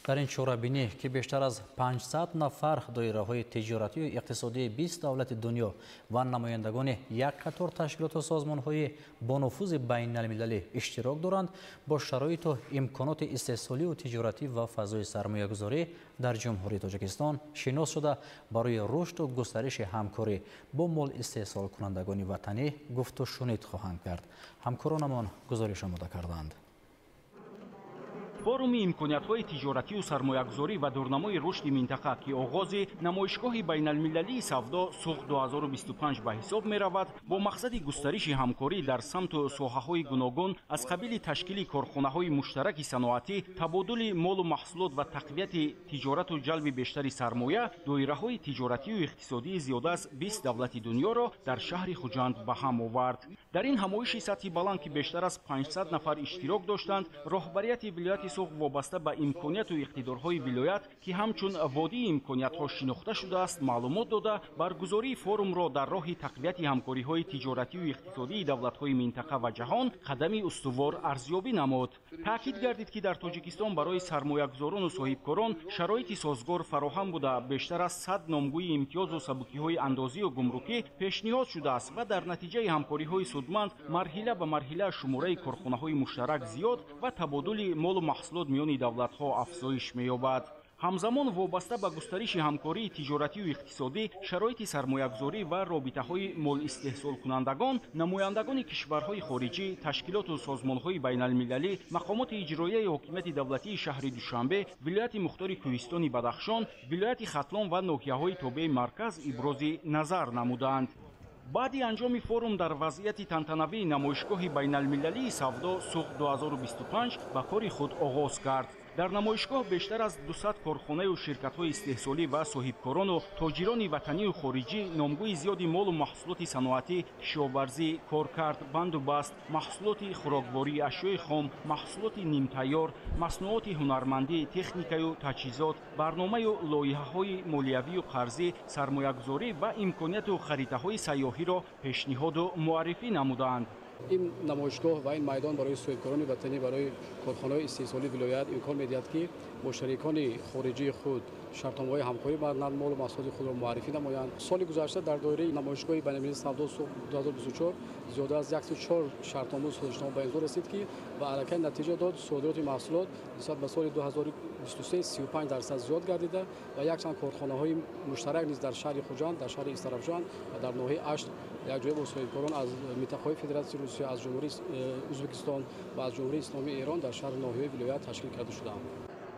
Дар ин чорабинӣ, ки бештар аз 500 нафар доираҳои тиҷоратию иқтисодии 20 давлати дунё ва намояндагони як қатор ташкилоту созмонҳои бонуфузи байналмилалӣ иштирок доранд, бо шароиту имконоти истеҳсолию тиҷоратӣ ва фазои сармоягузорӣ дар Ҷумҳурии Тоҷикистон шинос шуда, барои рушду густариши ҳамкорӣ бо мол истеҳсолкунандагони ватанӣ гуфту шунид хоҳанд кард. Ҳамкоронамон гузориш омода карданд. Форуми имкониятҳои тиҷоратию сармоягузорӣ ва дурнамои рушди минтақа, ки оғози намоишгоҳи байналмилалии савдо Суғд 2025 ба ҳисоб меравад, бо мақсади густариши ҳамкорӣ дар самту соҳаҳои гуногун аз қабили ташкили корхонаҳои муштараки саноатӣ, табодули молу маҳсулот ва тақвияти тиҷорату ҷалби бештари сармоя, доираҳои тиҷоратию иқтисодии зиёда аз 20 давлати дунёро дар шаҳри Хуҷанд ба ҳам овард. Дар ин ҳамоиши сатҳи баланд, ки бештар аз 500 нафар иштирок доштанд, роҳбарияти вилояти Суғд вобаста ба имконияту иқтидорҳои вилоят, ки ҳамчун водии имкониятҳо шинохта шудааст, маълумот дода, баргузории форумро дар роҳи тақвияти ҳамкориҳои тиҷоратию иқтисодии давлатҳои минтақа ва ҷаҳон қадами устувор арзёбӣ намуд. Таъкид гардид, ки дар Тоҷикистон барои сармоягузорону соҳибкорон шароити созгор фароҳам буда, бештар аз 100 номгӯи имтиёзу сабукиҳои андозию гумрукӣ пешниҳод шудааст ва дар натиҷаи ҳамкориҳои судманд марҳила ба марҳила шумораи корхонаҳои муштарак зиёд ва табодули молу маҳсулот миёни давлатҳо афзоиш меёбад. Ҳамзамон вобаста ба густариши ҳамкории тиҷоратию иқтисодӣ, шароити сармоягузорӣ ва робитаҳои молистеҳсолкунандагон, намояндагони кишварҳои хориҷӣ, ташкилоту созмонҳои байналмилалӣ, мақомоти иҷроияи ҳокимияти давлатии шаҳри Душанбе, вилояти мухтори Кӯҳистони Бадахшон, вилояти Хатлон ва ноҳияҳои тобеи марказ ибрози назар намуданд. Баъди анҷоми форум дар вазъияти тантанавии намоишгоҳи байналмилалии савдо Суғд 2025 ба кори худ оғоз кард. Дар намоишгоҳ бештар аз 200 корхонаю ширкатҳои истеҳсолӣ ва соҳибкорону тоҷирони ватанию хориҷӣ номгӯи зиёди молу маҳсулоти саноатӣ, кишоварзӣ, коркард, банду баст, маҳсулоти хӯрокворӣ, ашёи хом, маҳсулоти нимтайёр, маснуоти ҳунармандӣ, техникаю таҷҳизот, барномаю лоиҳаҳои молиявию қарзӣ, сармоягузорӣ ва имконияту харитаҳои сайёҳиро пешниҳоду муаррифӣ намуданд. Ин намоишгоҳ ва ин майдон барои соҳибкорони ватанӣ, барои корхонаҳои истеҳсолии вилоят имкон медиҳад, ки бо шарикони хориҷии худ шартномаҳои ҳамкорӣ банданд, молу маҳсулоти худро муаррифӣ намоянд. Соли гузашта дар доираи намоишгоҳи байналмилалии савдо Суғд 2024 зиёда аз 104 шартномаю созишнома ба имзо расид, ки ба аллакай натиҷа дод. Содироти маҳсулот нисбат ба соли 2023 35% зиёд гардида ва якчанд корхонаҳои муштарак низ дар шаҳри Хуҷанд, дар шаҳри Истаравшан ва дар ноҳияи Ашт якҷоя бо соҳибкорон аз минтақаҳои Федератсияи Русия, аз Ҷумҳурии Ӯзбекистон ва аз Ҷумҳурии Исломии Эрон дар шаҳри ноҳияи вилоят ташкил карда шудаанд.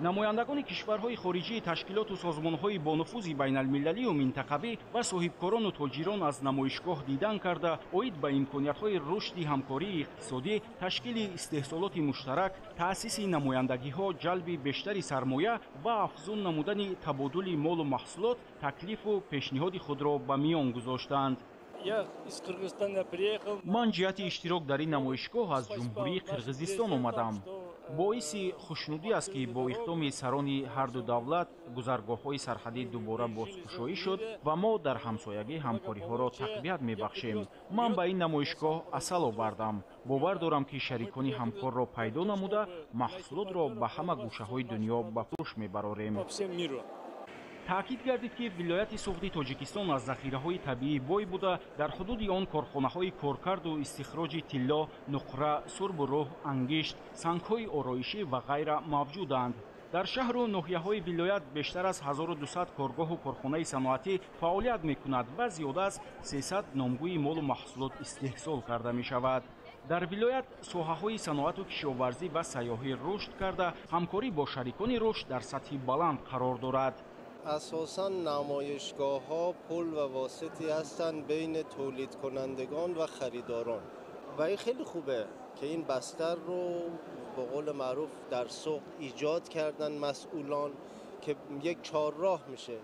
Намояндагони кишварҳои хориҷӣ, ташкилоту созмонҳои бонуфузи байналмилалию минтақавӣ ва соҳибкорону тоҷирон аз намоишгоҳ дидан карда, оид ба имкониятҳои рушди ҳамкории иқтисодӣ, ташкили истеҳсолоти муштарак, таъсиси намояндагиҳо, ҷалби бештари сармоя ва афзун намудани табодули молу маҳсулот таклифу пешниҳоди худро ба миён гузоштанд. Ман ҷиҳати иштирок дар ин намоишгоҳ аз Ҷумҳурии Қирғизистон омадам. Боиси хушнудӣ аст, ки бо иқдоми сарони ҳарду давлат гузаргоҳҳои сарҳадӣ дубора бозкушоӣ шуд ва мо дар ҳамсоягӣ ҳамкориҳоро тақвият мебахшем. Ман ба ин намоишгоҳ асал овардам. Бовар дорам, ки шарикони ҳамкорро пайдо намуда, маҳсулотро ба ҳама гӯшаҳои дунё ба фурӯш мебарорем. Таъкид гардид, ки вилояти Суғди Тоҷикистон аз захираҳои табиӣ бой буда, дар ҳудуди он корхонаҳои коркарду истихроҷи тилло, нуқра, сурбу рӯҳ, ангишт, сангҳои ороишӣ ва ғайра мавҷуданд. Дар шаҳру ноҳияҳои вилоят бештар аз 1200 коргоҳу корхонаи саноатӣ фаъолият мекунад ва зиёда аз 300 номгӯи молу маҳсулот истеҳсол карда мешавад. Дар вилоят соҳаҳои саноату кишоварзӣ ва сайёҳӣ рушд карда, ҳамкорӣ бо шарикони рушд дар сатҳи баланд қарор дорад. اساساً نمایشگاه‌ها پل و واسطی هستند بین تولید کنندگان و خریداران و این خیلی خوبه که این بستر رو به قول معروف در سوق ایجاد کردن مسئولان، که یک چهارراه میشه،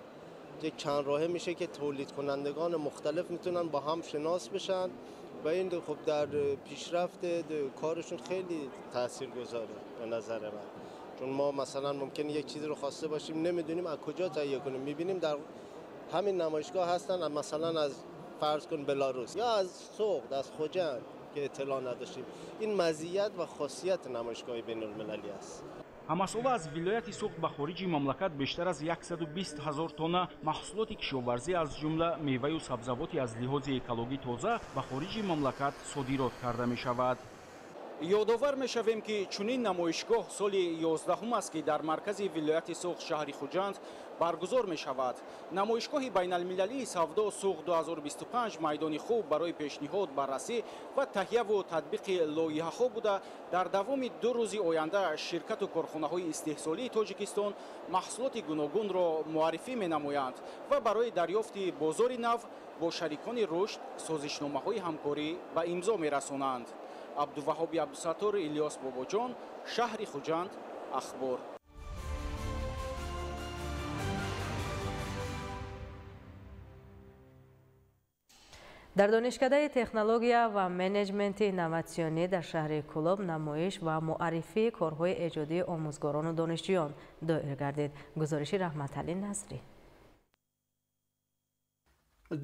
یک چند راهه میشه که تولید کنندگان مختلف میتونن با هم شناس بشن و این خب در پیشرفت کارشون خیلی تاثیرگذاره به نظر من. چون ما مثلا ممکنه یک چیزی رو خواسته باشیم، نمیدونیم از کجا تهیه کنیم، میبینیم در همین نمایشگاه هستن، مثلا از فرض کن بلاروس یا از سوغد، از خجند که اطلاع نداشتیم. این مزیت و خاصیت نمایشگاه بین المللی است. Ҳамасола аз вилояти Суғд ба хориҷи мамлакат бештар аз 120 ҳазор тонна маҳсулоти кишоварзӣ, аз ҷумла меваю сабзавоти аз лиҳози экологӣ тоза ба хориҷи мамлакат содирот карда мешавад. Ёдовар мешавем, ки чунин намоишгоҳ соли 11 аст, ки дар маркази вилояти Суғд, шаҳри Хуҷанд баргузор мешавад. Намоишгоҳи байналмилалии савдо Суғд 2025 майдони хуб барои пешниҳод, баррасӣ ва таҳияву татбиқи лоиҳаҳо буда, дар давоми 2 рӯзи оянда ширкату корхонаҳои истеҳсолии Тоҷикистон маҳсулоти гуногунро муаррифӣ менамоянд ва барои дарёфти бозори нав бо шарикони рушд созишномаҳои ҳамкорӣ ба имзо мерасонанд. Абдуваҳоби Абдусаттор, Илёс Бобоҷон, шаҳри Хуҷанд, Ахбор. Дар донишкадаи технология ва менеҷменти инноватсионӣ дар шаҳри Кӯлоб намоиш ва муаррифии корҳои эҷодии омӯзгорону донишҷӯён доир гардид. Гузориши Раҳматалӣ Назрӣ.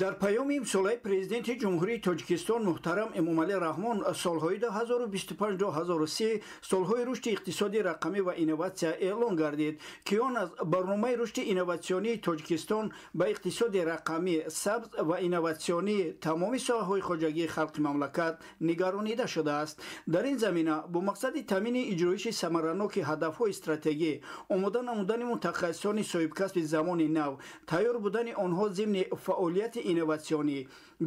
Дар паёми имсолаи президенти Ҷумҳурии Тоҷикистон муҳтарам Эмомалӣ Раҳмон солҳои 2025-2030 солҳои рушди иқтисоди рақамӣ ва инноватсия эълон гардид, ки он аз барномаи рушди инноватсионии Тоҷикистон ба иқтисоди рақамӣ, сабз ва инноватсионии тамоми соҳаҳои хоҷагии халқи мамлакат нигаронида шудааст. Дар ин замина бо мақсади таъмини иҷроиши самараноки ҳадафҳои стратегӣ, омода намудани мутахассисони соҳибкасби замони нав, тайёр будани онҳо зимни фаъолияти инноватсионӣ,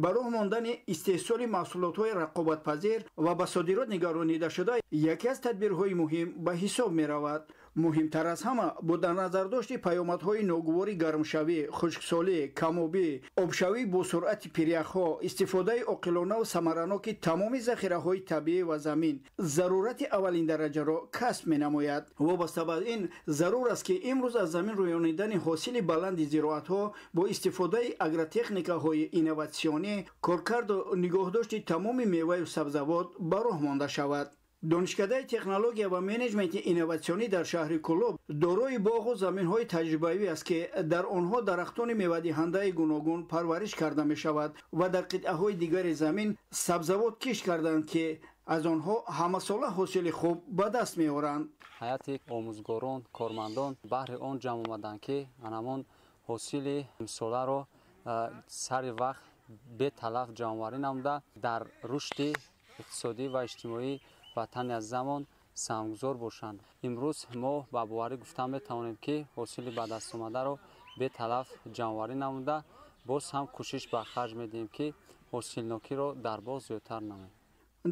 ба роҳ мондани истеҳсоли маҳсулотҳои рақобатпазир ва ба содирот нигаронида шуда яке аз тадбирҳои муҳим ба ҳисоб меравад. Муҳимтар аз ҳама бо дар назардошти паёмадҳои ногувори гармшавӣ, хушксолӣ, камобӣ, обшавӣ бо суръати пиряхҳо, истифодаи оқилонаву самараноки тамоми захираҳои табиӣ ва замин зарурати аввалиндараҷаро касб менамояд. Вобаста ба ин зарур аст, ки имрӯз аз замин рӯёнидани ҳосили баланди зироатҳо бо истифодаи агротехникаҳои инноватсионӣ, коркарду нигоҳдошти тамоми меваю сабзавот ба роҳ монда шавад. Донишкадаи технология ва менеҷменти инноватсионӣ дар шаҳри Кӯлоб дорои боғу заминҳои таҷрибавӣ аст, ки дар онҳо дарахтони мевадиҳандаи гуногун парвариш карда мешавад ва дар қитъаҳои дигари замин сабзавот кишт карданд, ки аз онҳо ҳамасола ҳосили хуб ба даст меоранд. Ҳайати омӯзгорон, кормандон баҳри он ҷамъ омаданд, ки анамон ҳосили имсоларо сари вақт беталаф ҷамъоварӣ намуда, дар рушди иқтисодӣ ва иҷтимоии ватани аз замон саҳмгузор бошанд. Имрӯз мо ба боварӣ гуфта метавонем, ки ҳосили ба даст омадаро беталаф ҷамъоварӣ намуда, боз ҳам кӯшиш ба харҷ медиҳем, ки ҳосилнокиро дар боз зиёдтар намоем.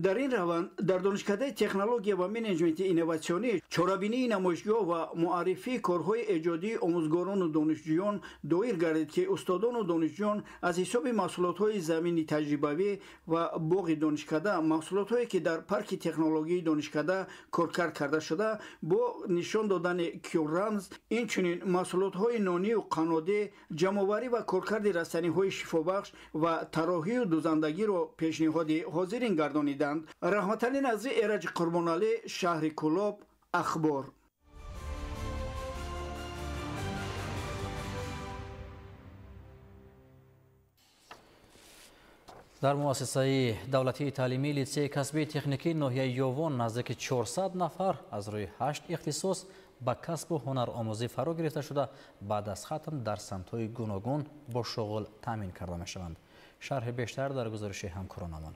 Дар ин раванд дар донишкадаи технология ва менеҷменти инноватсионӣ чорабинии намоишгоҳ ва муаррифии корҳои эҷодии омӯзгорону донишҷӯён доир гардид, ки устодону донишҷӯён аз ҳисоби маҳсулотҳои замини таҷрибавӣ ва боғи донишкада, маҳсулотҳое ки дар парки технологияи донишкада коркард карда шуда бо нишон додани кюррамз, инчунин маҳсулотҳои нонию қаннодӣ, ҷамъоварӣ ва коркарди растаниҳои шифобахш ва тарроҳию дузандагиро пешниҳоди ҳозирин гардонид. Раҳматалӣ Назрӣ, Эраҷ Қурбоналӣ, шаҳри Кӯлоб, Ахбор. Дар муассисаи давлатии таълимии литсеи касбии техникии ноҳияи Ёвон наздики 400 нафар аз рӯи 8 ихтисос ба касбу ҳунаромӯзӣ фаро гирифта шуда, баъд аз хатм дар самтҳои гуногун бо шуғл таъмин карда мешаванд. Шарҳи бештар дар гузориши ҳамкоронамон.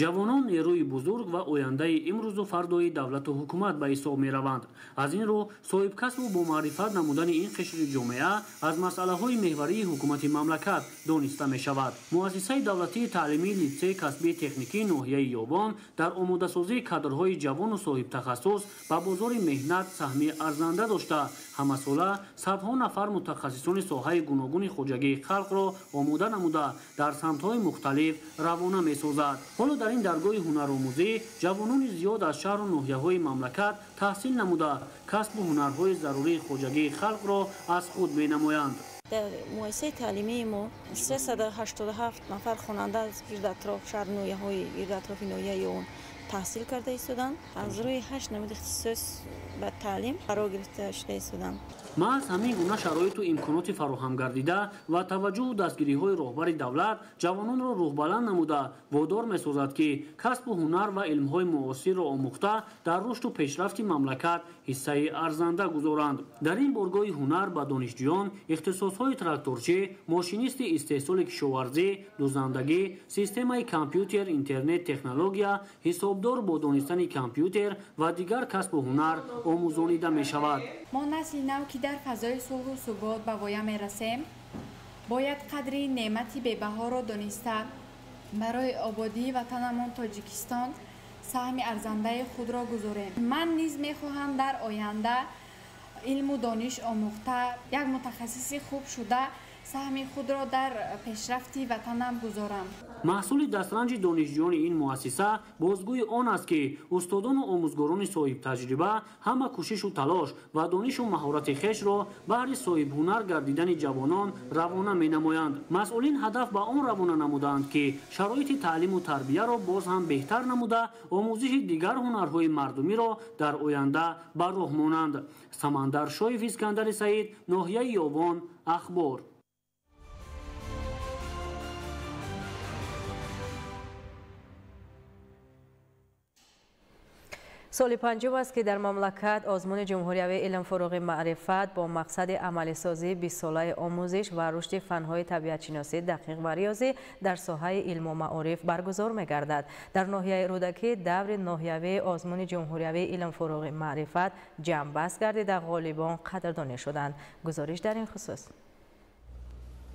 Ҷавонон нерӯи бузург ва ояндаи имрӯзу фардои давлату ҳукумат ба ҳисоб мераванд. Аз ин рӯ соҳибкасбу бомаърифат намудани ин қишри ҷомеа аз масъалаҳои меҳварии ҳукумати мамлакат дониста мешавад. Муассисаи давлатии таълимии литсеи касбии техникии ноҳияи Ёвон дар омодасозии кадрҳои ҷавону соҳибтахассус ба бозори меҳнат саҳми арзанда дошта, ҳамасола садҳо нафар мутахассисони соҳаи гуногуни хоҷагии халқро омода намуда дар самтҳои мухталиф равона месозад. Ҳоло дар ин даргоҳи ҳунаромӯзӣ ҷавонони зиёд аз шаҳру ноҳияҳои мамлакат таҳсил намуда, касбу ҳунарҳои зарурии хоҷагии халқро аз худ менамоянд. Дар муассисаи таълимии мо 387 нафар хонанда аз гирдатроф шаҳру ноҳияҳои гирдатрофи ноҳияи Ёвон таҳсил карда истоданд. Аз рӯи 8 намуди ихтисос ба таълим фаро гирифта шуда истоданд. Маҳз ҳамин гуна шароиту имконоти фароҳам гардида ва таваҷҷӯҳу дастгириҳои роҳбари давлат ҷавононро рӯҳбаланд намуда водор месозад, ки касбу ҳунар ва илмҳои муосирро омӯхта дар рушду пешрафти мамлакат ҳиссаи арзанда гузоранд. Дар ин боргоҳи ҳунар ба донишҷӯён ихтисосҳои тракторчӣ, мошинисти истеҳсоли кишоварзӣ, дузандагӣ, системаи компютер, интернет, технология, ҳисобдор бо донистани компютер ва дигар касбу ҳунар омӯзонида мешавад. Мо насли нав ки дар фазои сулҳу субот ба воя мерасем, бояд қадри неъмати бебаҳоро дониста, барои ободии ватанамон Тоҷикистон саҳми арзандаи худро гузорем. Ман низ мехоҳам дар оянда илму дониш омӯхта, як мутахассиси хуб шуда, саҳми худро дар пешрафти ватанам гузорам. Маҳсули дастранҷи донишҷӯёни ин муассиса бозгӯи он аст, ки устодону омӯзгорони соҳибтаҷриба ҳама кӯшишу талош ва донишу маҳорати хешро баҳри соҳибҳунар гардидани ҷавонон равона менамоянд. Масъулин ҳадаф ба он равона намудаанд, ки шароити таълиму тарбияро боз ҳам беҳтар намуда, омӯзиши дигар ҳунарҳои мардумиро дар оянда ба роҳ монанд. Самандар Шоев, Искандари Саид, ноҳияи Ёвон, Ахбор. Соли панҷум аст, ки дар мамлакат озмуни ҷумҳуриявии илм фуруғи маърифат бо мақсади амалисозии 20-солаи омӯзиш ва рушди фанҳои табиатшиносӣ, дақиқ ва риёзӣ дар соҳаи илму маориф баргузор мегардад. Дар ноҳияи Рӯдакӣ даври ноҳиявии озмуни ҷумҳуриявии илм фуруғи маърифат ҷамъбаст гардида, ғолибон қадрдонӣ шуданд. Гузориш дар ин хусус.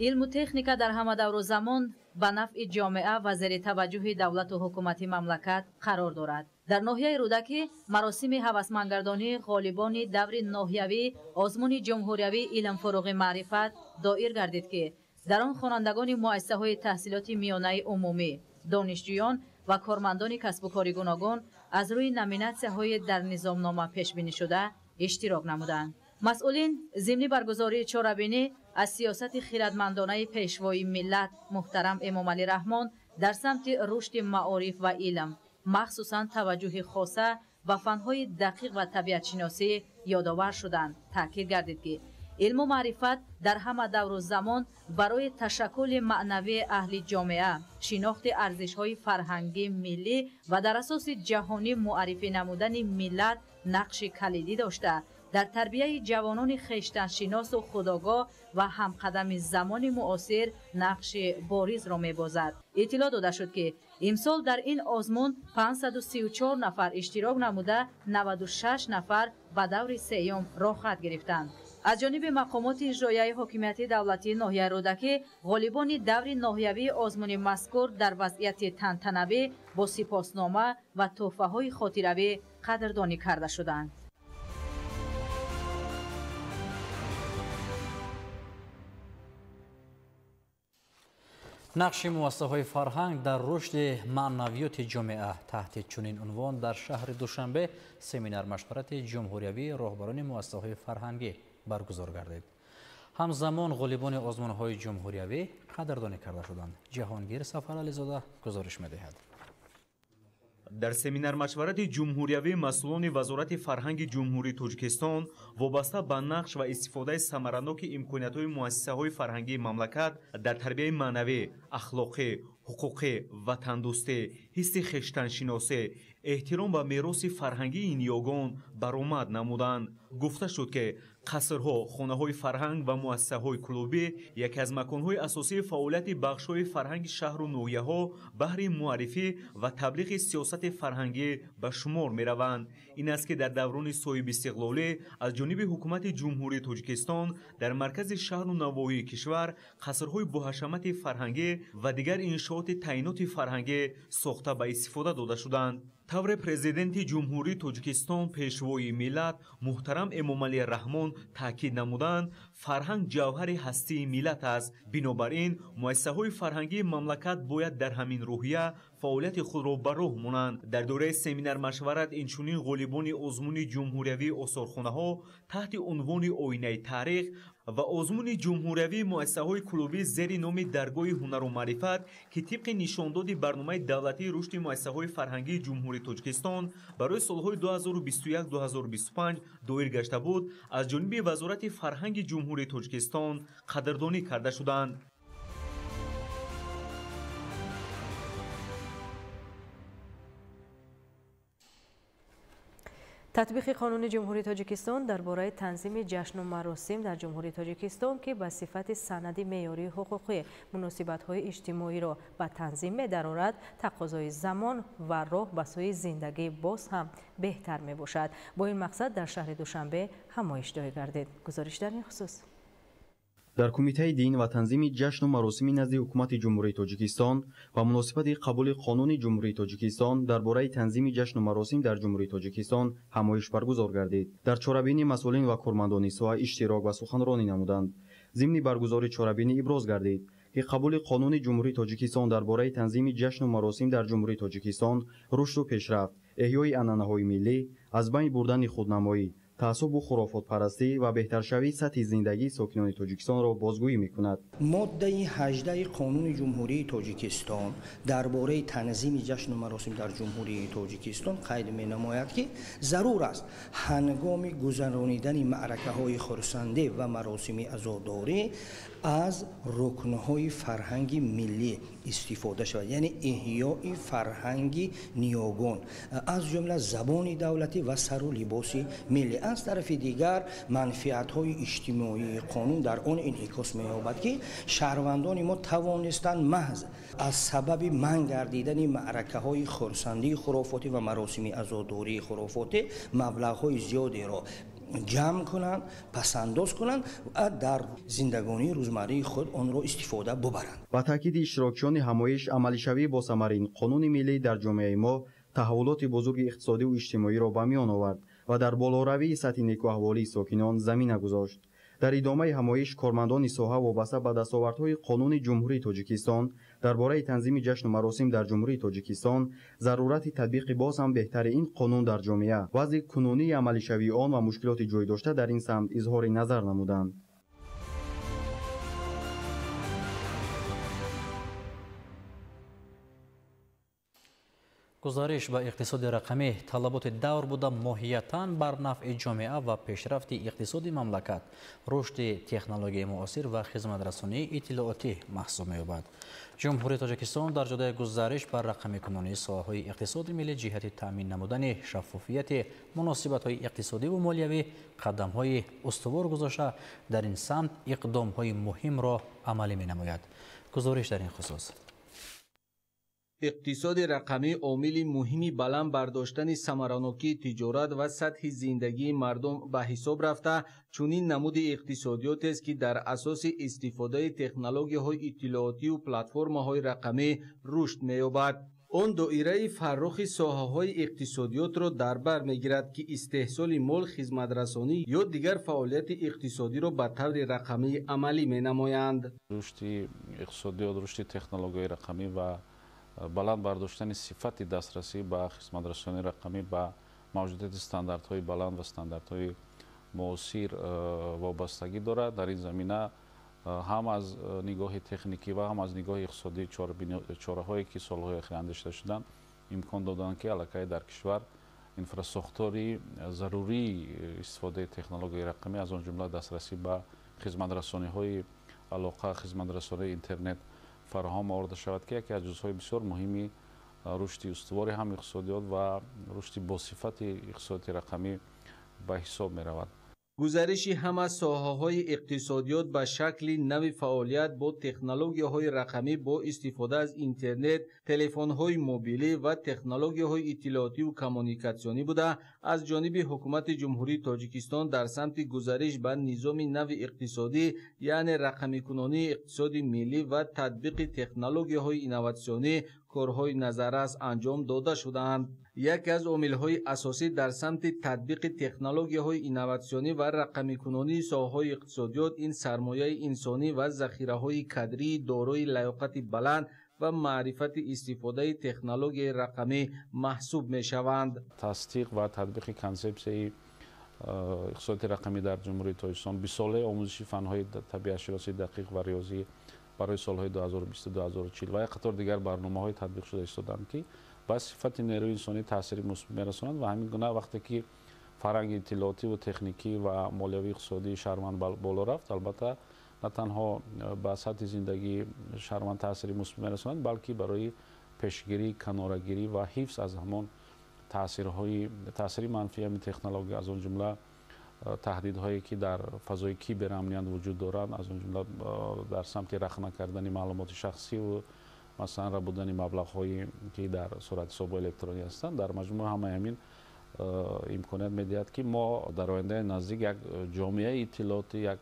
Илму техника дар ҳама давру замон ба нафъи ҷомеа ва зери таваҷҷӯҳи давлату ҳукумати мамлакат қарор дорад. Дар ноҳияи Рӯдакӣ маросими ҳавасмандгардонии ғолибони даври ноҳиявии озмуни ҷумҳуриявии илм фуруғи маърифат доир гардид, ки дар он хонандагони муассисаҳои таҳсилоти миёнаи умумӣ, донишҷӯён ва кормандони касбу кори гуногун аз рӯи номинатсияҳои дар низомнома пешбинишуда иштирок намуданд. Масъулин зимни баргузории чорабинӣ аз сиёсати хирадмандонаи пешвои миллат муҳтарам Эмомалӣ Раҳмон дар самти рушди маориф ва илм, махсусан таваҷҷӯҳи хоса ба фанҳои дақиқ ва табиатшиносӣ ёдовар шуданд. Таъкид гардид, ки илму маърифат дар ҳама давру замон барои ташаккули маънавии аҳли ҷомеа, шинохти арзишҳои фарҳангӣ, миллӣ ва дар асоси ҷаҳонӣ муаррифӣ намудани миллат нақши калидӣ дошта, дар тарбияи ҷавонони хештаншиносу худогоҳ ва ҳамқадами замони муосир нақши боризро мебозад. Иттилоъ дода шуд, ки имсол дар ин озмун 534 нафар иштирок намуда, 96 нафар ба даври сеюм роҳхат гирифтанд. Аз ҷониби мақомоти иҷроияи ҳокимияти давлатии ноҳияи Рӯдакӣ ғолибони даври ноҳиявии озмуни мазкур дар вазъияти тантанавӣ бо сипоснома ва тӯҳфаҳои хотиравӣ қадрдонӣ карда шуданд. Нақши муассисаҳои фарҳанг дар рушди маънавиёти ҷомеа таҳти чунин унвон дар шаҳри Душанбе семинар-машварати ҷумҳуриявии роҳбарони муассисаҳои фарҳангӣ баргузор гардид. Ҳамзамон ғолибони озмунҳои ҷумҳуриявӣ қадрдонӣ карда шуданд. Ҷаҳонгир Сафарализода гузориш медиҳад. Дар семинар-машварати ҷумҳуриявии масъулони Вазорати фарҳанги Ҷумҳурии Тоҷикистон вобаста ба нақш ва истифодаи самараноки имкониятҳои муассисаҳои фарҳангии мамлакат дар тарбияи маънавӣ, ахлоқӣ, ҳуқуқӣ, ватандӯстӣ, ҳисси хештаншиносӣ, эҳтиром ба мероси фарҳангии ниёгон баромад намуданд. Гуфта шуд, ки қасрҳо, хонаҳои фарҳанг ва муассисаҳои клубӣ яке аз маконҳои асосии фаъолияти бахшҳои фарҳанги шаҳру ноҳияҳо баҳри муаррифӣ ва таблиғи сиёсати фарҳангӣ ба шумор мераванд. Ин аст, ки дар даврони соҳибистиқлолӣ аз ҷониби ҳукумати Ҷумҳурии Тоҷикистон дар маркази шаҳру навоҳии кишвар қасрҳои боҳашамати фарҳангӣ ва дигар иншооти таъиноти фарҳангӣ сохта ба истифода дода шуданд. Тавре президенти Ҷумҳурии Тоҷикистон пешвои миллат муҳтарам Эмомалӣ Раҳмон таъкид намуданд, фарҳанг ҷавҳари ҳастии миллат аст. Бинобар ин муассисаҳои фарҳангии мамлакат бояд дар ҳамин рӯҳия фаъолияти худро ба роҳ монанд. Дар доираи семинар-машварат инчунин ғолибони озмуни ҷумҳуриявии осорхонаҳо таҳти унвони оинаи таърих ва озмуни ҷумҳуриявии муассисаҳои клубӣ зери номи даргоҳи ҳунару маърифат, ки тибқи нишондоди барномаи давлатии рушди муассисаҳои фарҳангии Ҷумҳурии Тоҷикистон барои солҳои 2021-2025 доир гашта буд, аз ҷониби Вазорати фарҳанги Ҷумҳурии Тоҷикистон қадрдонӣ карда шуданд. Татбиқи қонуни Ҷумҳурии Тоҷикистон дар бораи танзими ҷашну маросим дар Ҷумҳурии Тоҷикистон, ки ба сифати санади меъёрии ҳуқуқӣ муносибатҳои иҷтимоиро ба танзим медарорад, тақозои замон ва роҳ ба сӯи зиндагӣ боз ҳам беҳтар мебошад. Бо ин мақсад дар шаҳри Душанбе ҳамоиш доир гардид. Гузориш дар ин хусус. Дар Кумитаи дин ва танзими ҷашну маросими назди Ҳукумати Ҷумҳурии Тоҷикистон ба муносибати қабули Қонуни Ҷумҳурии Тоҷикистон дар бораи танзими ҷашну маросим дар Ҷумҳурии Тоҷикистон ҳамоиш баргузор гардид. Дар чорабинӣ масъулин ва кормандони соҳа иштирок ва суханронӣ намуданд. Зимни баргузории чорабинӣ иброз гардид, ки қабули Қонуни Ҷумҳурии Тоҷикистон дар бораи танзими ҷашну маросим дар Ҷумҳурии Тоҷикистон рушду пешрафт, эҳёи анъанаҳои миллӣ, аз байн бурдани худнамоӣ, таассубу хурофотпарастӣ ва беҳтаршавии сатҳи зиндагии сокинони Тоҷикистонро бозгӯӣ мекунад. Моддаи 18 Қонуни Ҷумҳурии Тоҷикистон дар бораи танзими ҷашну маросим дар Ҷумҳурии Тоҷикистон қайд менамояд, ки зарур аст ҳангоми гузаронидани маъракаҳои хурсандӣ ва маросими азодорӣ аз рукнҳои фарҳанги миллӣ истифода шавад, яъне эҳёи фарҳанги ниёгон, аз ҷумла забони давлатӣ ва сару либоси миллӣ. Аз тарафи дигар, манфиатҳои иҷтимоии қонун дар он инъикос меёбад, ки шаҳрвандони мо тавонистанд маҳз аз сабаби манъ гардидани маъракаҳои хурсандии хурофотӣ ва маросими азодории хурофотӣ маблағҳои зиёдеро ҷамъ кунанд, пасандоз кунанд ва дар зиндагонии рӯзмарраи худ онро истифода бубаранд. Ба таъкиди иштирокчиёни ҳамоиш, амалишавии босамари ин қонуни миллӣ дар ҷомеаи мо таҳаввулоти бузурги иқтисодиву иҷтимоиро ба миён овард ва дар болоравии сатҳи некуаҳволии сокинон замина гузошт. Дар идомаи ҳамоиш кормандони соҳа вобаста ба дастовардҳои Қонуни Ҷумҳурии Тоҷикистон дар бораи танзими ҷашну маросим дар Ҷумҳурии Тоҷикистон, зарурати татбиқи боз ҳам беҳтари ин қонун дар ҷомеа, вазъи кунунии амалишавии он ва мушкилоти ҷой дошта дар ин самт изҳори назар намуданд. Гузариш ба иқтисоди рақамӣ талаботи давр буда моҳиятан бар нафъи ҷомеа ва пешрафти иқтисоди мамлакат, рушди технологияи муосир ва хизматрасонии иттилоотӣ маҳсуб меёбад. Ҷумҳурии Тоҷикистон дар ҷодаи гузариш ба рақамикунонии соҳаҳои иқтисоди миллӣ ҷиҳати таъмин намудани шаффофияти муносибатҳои иқтисодиву молиявӣ қадамҳои устувор гузошта, дар ин самт иқдомҳои муҳимро амалӣ менамояд. Гузориш дар ин хусус. Иқтисоди рақамӣ омили муҳими баланд бардоштани самаранокии тиҷорат ва сатҳи зиндагии мардум ба ҳисоб рафта, чунин намуди иқтисодиётест, ки дар асоси истифодаи технологияҳои иттилоотиву платформаҳои рақамӣ рушд меёбад. Он доираи фаррохи соҳаҳои иқтисодиётро дар бар мегирад, ки истеҳсоли мол, хизматрасонӣ ё дигар фаъолияти иқтисодиро ба таври рақамӣ амалӣ менамоянд. Рушди иқтисодиёт, рушди технологияи рақамӣ ва баланд бардоштани сифати дастрасӣ ба хизматрасонии рақамӣ ба мавҷудияти стандартҳои баланд ва стандартҳои муосир вобастагӣ дорад. Дар ин замина ҳам аз нигоҳи техникӣ ва ҳам аз нигоҳи иқтисодӣ чораҳое ки солҳои охир андешида шуданд, имкон доданд, ки аллакай дар кишвар инфрасохтори зарурии истифодаи технологияи рақамӣ, аз он ҷумла дастрасӣ ба хизматрасониҳои алоқа, хизматрасонии интернет фароҳам оварда шавад, ки яке аз ҷузъҳои бисёр муҳими рушди устувори ҳам иқтисодиёт ва рушди босифати иқтисодиёти рақамӣ ба ҳисоб меравад. Гузариши ҳама соҳаҳои иқтисодиёт ба шакли нави фаъолият бо технологияҳои рақамӣ бо истифода аз интернет, телефонҳои мобилӣ ва технологияҳои иттилоотиву коммуникатсионӣ буда, аз ҷониби Ҳукумати Ҷумҳурии Тоҷикистон дар самти гузариш ба низоми нави иқтисодӣ, яъне рақамикунонии иқтисоди миллӣ ва татбиқи технологияҳои инноватсионӣ корҳои назаррас анҷом дода шудаанд. Яке аз омилҳои асосӣ дар самти татбиқи технологияҳои инноватсионӣ ва рақамикунонии соҳаҳои иқтисодиёт ин сармояи инсонӣ ва захираҳои кадрии дорои лаёқати баланд ва маърифати истифодаи технологияи рақамӣ маҳсуб мешаванд. Тасдиқ ва татбиқи консепсияи иқтисодиёти рақамӣ дар Ҷумҳурии Тоҷикистон, бистсолаи омӯзиши фанҳои табиатшиносӣ дақиқ ва риёзӣ барои солҳои 2020-2040 ва як қатор дигар барномаҳои татбиқ шуда истоданд, ки ба сифати нерӯи инсонӣ таъсири мусбат мерасонанд ва ҳамин гуна вақте ки фарҳанги иттилоотиву техникӣ ва молиявии иқтисодии шаҳрванд боло рафт, албатта на танҳо ба сатҳи зиндагии шаҳрванд таъсири мусбат мерасонанд, балки барои пешгирӣ, канорагирӣ ва ҳифз аз ҳамон Таъсири манфии ҳамин технология, аз он ҷумла таҳдидҳое ки дар фазои киберамният вуҷуд доранд, аз он ҷумла дар самти рахна кардани маълумоти шахсиву масалан рабудани маблағҳое ки дар сурати ҳисобҳои электронӣ ҳастанд, дар маҷмӯъ ҳамаи ҳамин имконият медиҳад, ки мо дар ояндаи наздик як ҷомеаи иттилоотӣ, як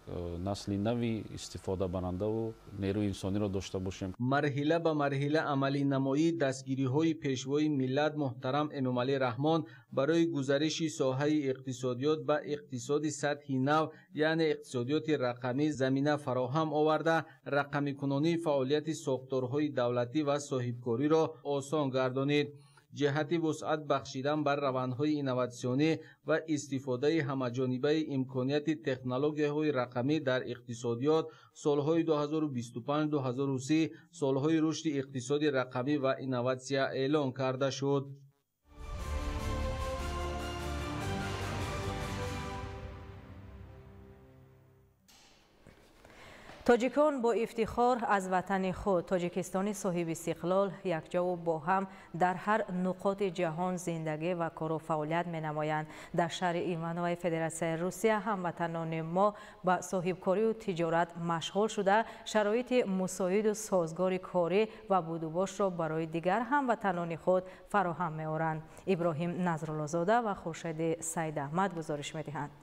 насли нави истифодабарандаву нерӯи инсониро дошта бошем. Марҳила ба марҳила амалӣ намоии дастгириҳои пешвои миллат муҳтарам Эмомалӣ Раҳмон барои гузариши соҳаи иқтисодиёт ба иқтисоди сатҳи нав, яъне иқтисодиёти рақамӣ замина фароҳам оварда, рақамикунонии фаъолияти сохторҳои давлатӣ ва соҳибкориро осон гардонид. Ҷиҳати вусъат бахшидан бар равандҳои инноватсионӣ ва истифодаи ҳамаҷонибаи имконияти технологияҳои рақамӣ дар иқтисодиёт солҳои 2025-2030 солҳои рушди иқтисоди рақамӣ ва инноватсия эълон карда шуд. Тоҷикон бо ифтихор аз ватани худ, Тоҷикистони соҳиби истиқлол, якҷову бо ҳам дар ҳар нуқоти ҷаҳон зиндагӣ ва кору фаъолият менамоянд. Дар шаҳри Ивановаи Федератсияи Русия ҳамватанони мо ба соҳибкорию тиҷорат машғул шуда, шароити мусоиду созгори корӣ ва будубошро барои дигар ҳамватанони худ фароҳам меоранд. Иброҳим Назруллозода ва Хуршеди Саидаҳмад гузориш медиҳанд.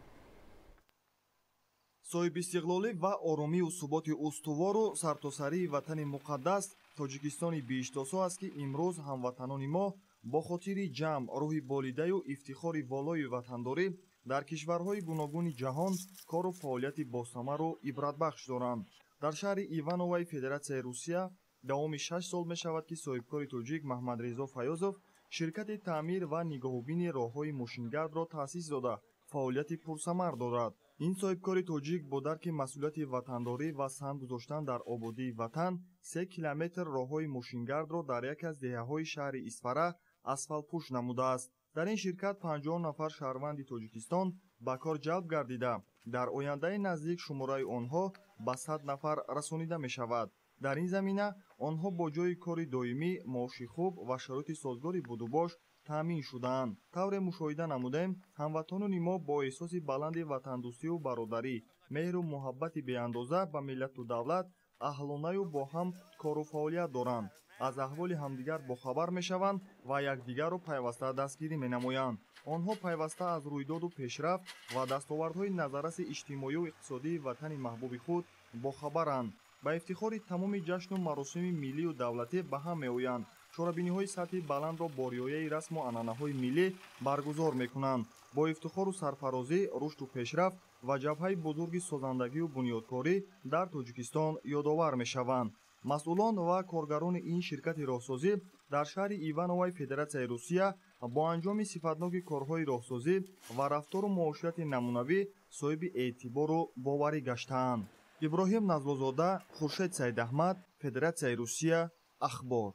Соҳибистиқлолӣ ва оромию суботи устувору сартосарии ватани муқаддас Тоҷикистони биҳиштосо аст, ки имрӯз ҳамватанони мо бо хотири ҷамъ, рӯҳи болидаю ифтихори волои ватандорӣ дар кишварҳои гуногуни ҷаҳон кору фаъолияти босамару ибратбахш доранд. Дар шаҳри Ивановаи Федератсияи Русия давоми 6 сол мешавад, ки соҳибкори тоҷик Маҳмадрезо Фаёзов ширкати таъмир ва нигоҳубини роҳҳои мошингардро таъсис дода, фаъолияти пурсамар дорад. Ин соҳибкори тоҷик бо дарки масъулияти ватандорӣ ва саҳм гузоштан дар ободии ватан 3 километр роҳҳои мошингардро дар яке аз деҳаҳои шаҳри Исфара асфалтпӯш намудааст. Дар ин ширкат 50 нафар шаҳрванди Тоҷикистон ба кор ҷалб гардида, дар ояндаи наздик шумораи онҳо ба 100 нафар расонида мешавад. Дар ин замина онҳо бо ҷойи кори доимӣ, маоши хуб ва шароити созгори будубош таъмин шудаанд. Тавре мушоҳида намудем, ҳамватанони мо бо эҳсоси баланди ватандӯстию бародарӣ, меҳру муҳаббати беандоза ба миллату давлат аҳлонаю бо ҳам кору фаъолият доранд, аз аҳволи ҳамдигар бохабар мешаванд ва якдигарро пайваста дастгирӣ менамоянд. Онҳо пайваста аз рӯйдоду пешрафт ва дастовардҳои назарраси иҷтимоию иқтисодии ватани маҳбуби худ бохабаранд. Ба ифтихори тамоми ҷашну маросими миллию давлатӣ ба ҳам меоянд. Чорабиниҳои сатҳи баландро бо риояи расму анъанаҳои миллӣ баргузор мекунанд. Бо ифтихору сарфарозӣ, рушду пешрафт ва ҷабҳаи бузурги созандагию бунёдкорӣ дар Тоҷикистон ёдовар мешаванд. Масъулон ва коргарони ин ширкати роҳсозӣ дар шаҳри Ивановаи Федератсияи Русия бо анҷоми сифатноки корҳои роҳсозӣ ва рафтору муоширати намунавӣ соҳиби эътибору боварӣ гаштаанд. Иброҳим Назлозода, Хуршед Саидаҳмад, Федератсияи Русия, Ахбор.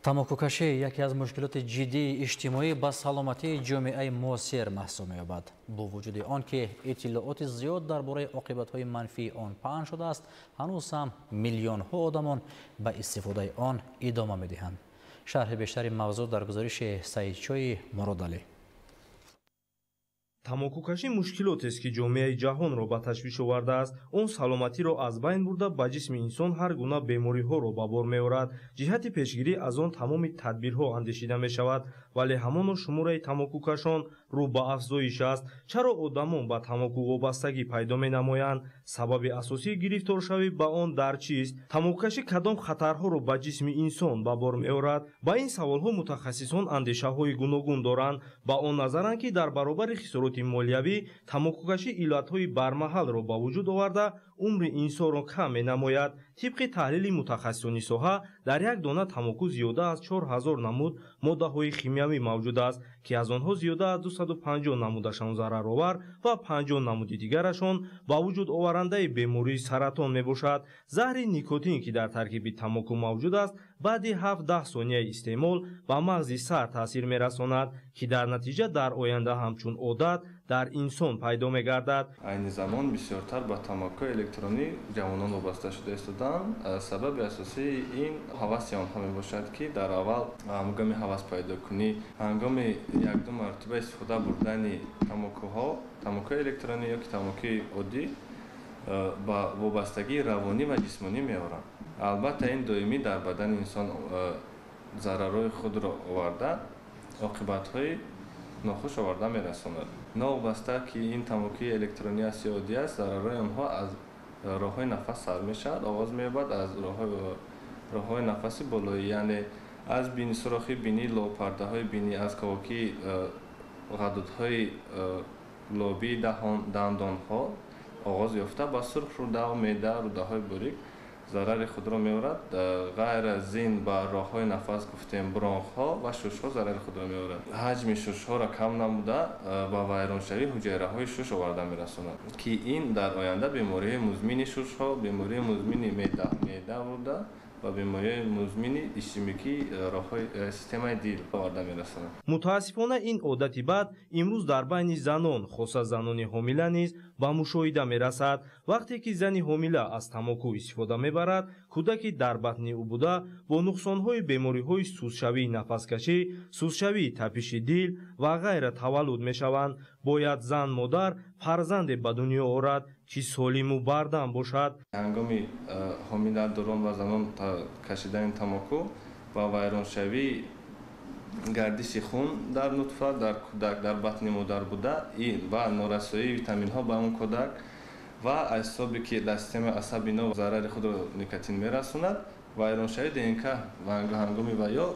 Тамокукашӣ яке аз мушкилоти ҷиддии иҷтимоӣ ба саломатии ҷомеаи муосир маҳсуб меёбад. Бо вуҷуди он ки иттилооти зиёд дар бораи оқибатҳои манфии он паҳн шудааст, ҳанӯз ҳам миллионҳо одамон ба истифодаи он идома медиҳанд. Шарҳи бештари мавзӯъ дар гузориши Саидчои Муродалӣ. Тамокукашӣ мушкилотест, ки ҷомеаи ҷаҳонро ба ташвиш овардааст. Он саломатиро аз байн бурда, ба ҷисми инсон ҳар гуна бемориҳоро ба бор меорад. Ҷиҳати пешгирӣ аз он тамоми тадбирҳо андешида мешавад, вале ҳамоно шумораи тамокукашон рӯ ба афзоиш аст. Чаро одамон ба тамоку вобастагӣ пайдо менамоянд? Сабаби асосии гирифторшавӣ ба он дар чист? Тамокукашӣ кадом хатарҳоро ба ҷисми инсон ба бор меорад? Ба ин саволҳо мутахассисон андешаҳои гуногун доранд. Ба он назаранд, ки дар баробари хисороти молиявӣ тамокукашӣ иллатҳои бармаҳалро ба вуҷуд оварда, умри инсонро кам менамояд. Тибқи таҳлили мутахассисони соҳа, дар як дона тамоку зиёда аз 4000 намуд моддаҳои химиявӣ мавҷуд аст, ки аз онҳо зиёда аз 250 намудашон зараровар ва 50 намуди дигарашон ба вуҷуд оварандаи бемории саратон мебошад. Заҳри никотин, ки дар таркиби тамоку мавҷуд аст, баъди 7-10 сонияи истеъмол ба мағзи сар таъсир мерасонад, ки дар натиҷа дар оянда ҳамчун одат дар инсон пайдо мегардад. Айни замон бисёртар ба тамокуи электронӣ ҷавонон вобаста шуда истодаанд. Сабаби асосии ин ҳаваси онҳо мебошад, ки дар аввал ҳангоми ҳавас пайдокунӣ, ҳангоми якду маротиба истифода бурдани тамокуҳо, тамокуи электронӣ ё ки тамокуи оддӣ ба вобастагии равонӣ ва ҷисмонӣ меоранд. Албатта, ин доимӣ дар бадани инсон зарарҳои худро оварда, оқибатҳои нохуш оварда мерасонад. Новобаста ки ин тамокуи электронӣ аст ё оддӣ аст, зарарҳои онҳо аз роҳҳои нафас сар мешавад, оғоз меёбад аз роҳҳои нафаси болоӣ, яъне аз сӯрохи бинӣ, лобпардаҳои бинӣ, аз ковокии ғадудҳои лобии даҳон, дандонҳо оғоз ёфта ба сурх руда, меъда, рудаҳои борик зарари худро меорад. Ғайр аз ин ба роҳҳои нафас гуфтем, бронхҳо ва шушҳо зарари худро меорад. Ҳаҷми шушҳоро кам намуда ба вайроншавии ҳуҷайраҳои шуш оварда мерасонад, ки ин дар оянда бемориҳои музмини шушҳо, бемориҳои музмини меъда буда ва бемориҳои музмини ишемикии роҳҳои системаи дил оварда мерасонад. Мутаассифона, ин одати бад имрӯз дар байни занон, хоса занони ҳомила низ ба мушоҳида мерасад. Вақте ки зани ҳомила аз тамоку истифода мебарад, кӯдаки дар батни ӯ буда бо нуқсонҳои бемориҳои сузшавии нафаскашӣ, сузшавии тапиши дил ва ғайра таваллуд мешаванд. Бояд зан модар фарзанде ба дунё орад, ки солиму бардам бошад. Ҳангоми ҳомиладорон ва занон кашидани тамоку ба вайроншавии гардиши хун дар нутфа, дар кӯдак, дар батни модар буда ва норасоии витаминҳо ба он кӯдак ва аз ҳисоби ки дар системаи асаби но зарари худро никотин мерасонад, вайроншавии ДНК ва ҳангоми ва ё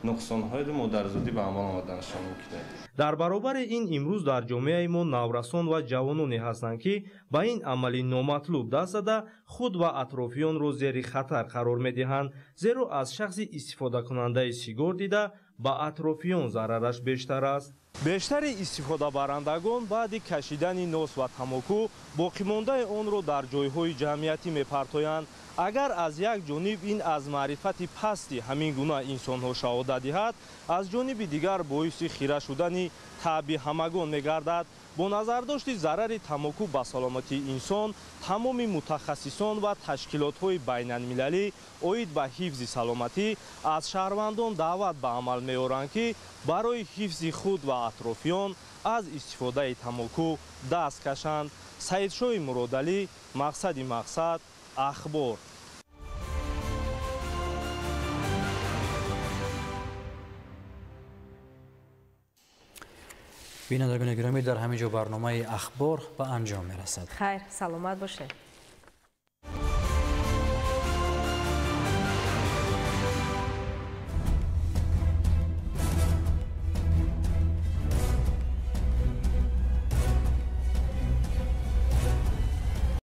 нуқсонҳои модарзодӣ ба амал омаданашон мумкин аст. Дар баробари ин имрӯз дар ҷомеаи мо наврасон ва ҷавононе ҳастанд, ки ба ин амали номатлуб даст зада худ ва атрофиёнро зери хатар қарор медиҳанд, зеро аз шахси истифодакунандаи сигор дида ба атрофиён зарараш бештар аст. Бештари истифодабарандагон баъди кашидани нос ва тамоку боқимондаи онро дар ҷойҳои ҷамъиятӣ мепартоянд. Агар аз як ҷониб ин аз маърифати пасти ҳамин гуна инсонҳо шаҳодат диҳад, аз ҷониби дигар боиси хира шудани таъби ҳамагон мегардад. Бо назардошти зарари тамоку ба саломатии инсон, тамоми мутахассисон ва ташкилотҳои байналмилалӣ оид ба ҳифзи саломатӣ аз шаҳрвандон даъват ба амал меоранд, ки барои ҳифзи худ ва атрофиён аз истифодаи тамоку даст кашанд. Саидшоҳи Муродалӣ, Мақсади мақсад, Ахбор. Бинандагони гиромӣ, дар ҳамин ҷо барномаи Ахбор ба анҷом мерасад. Хайр, саломат бошед.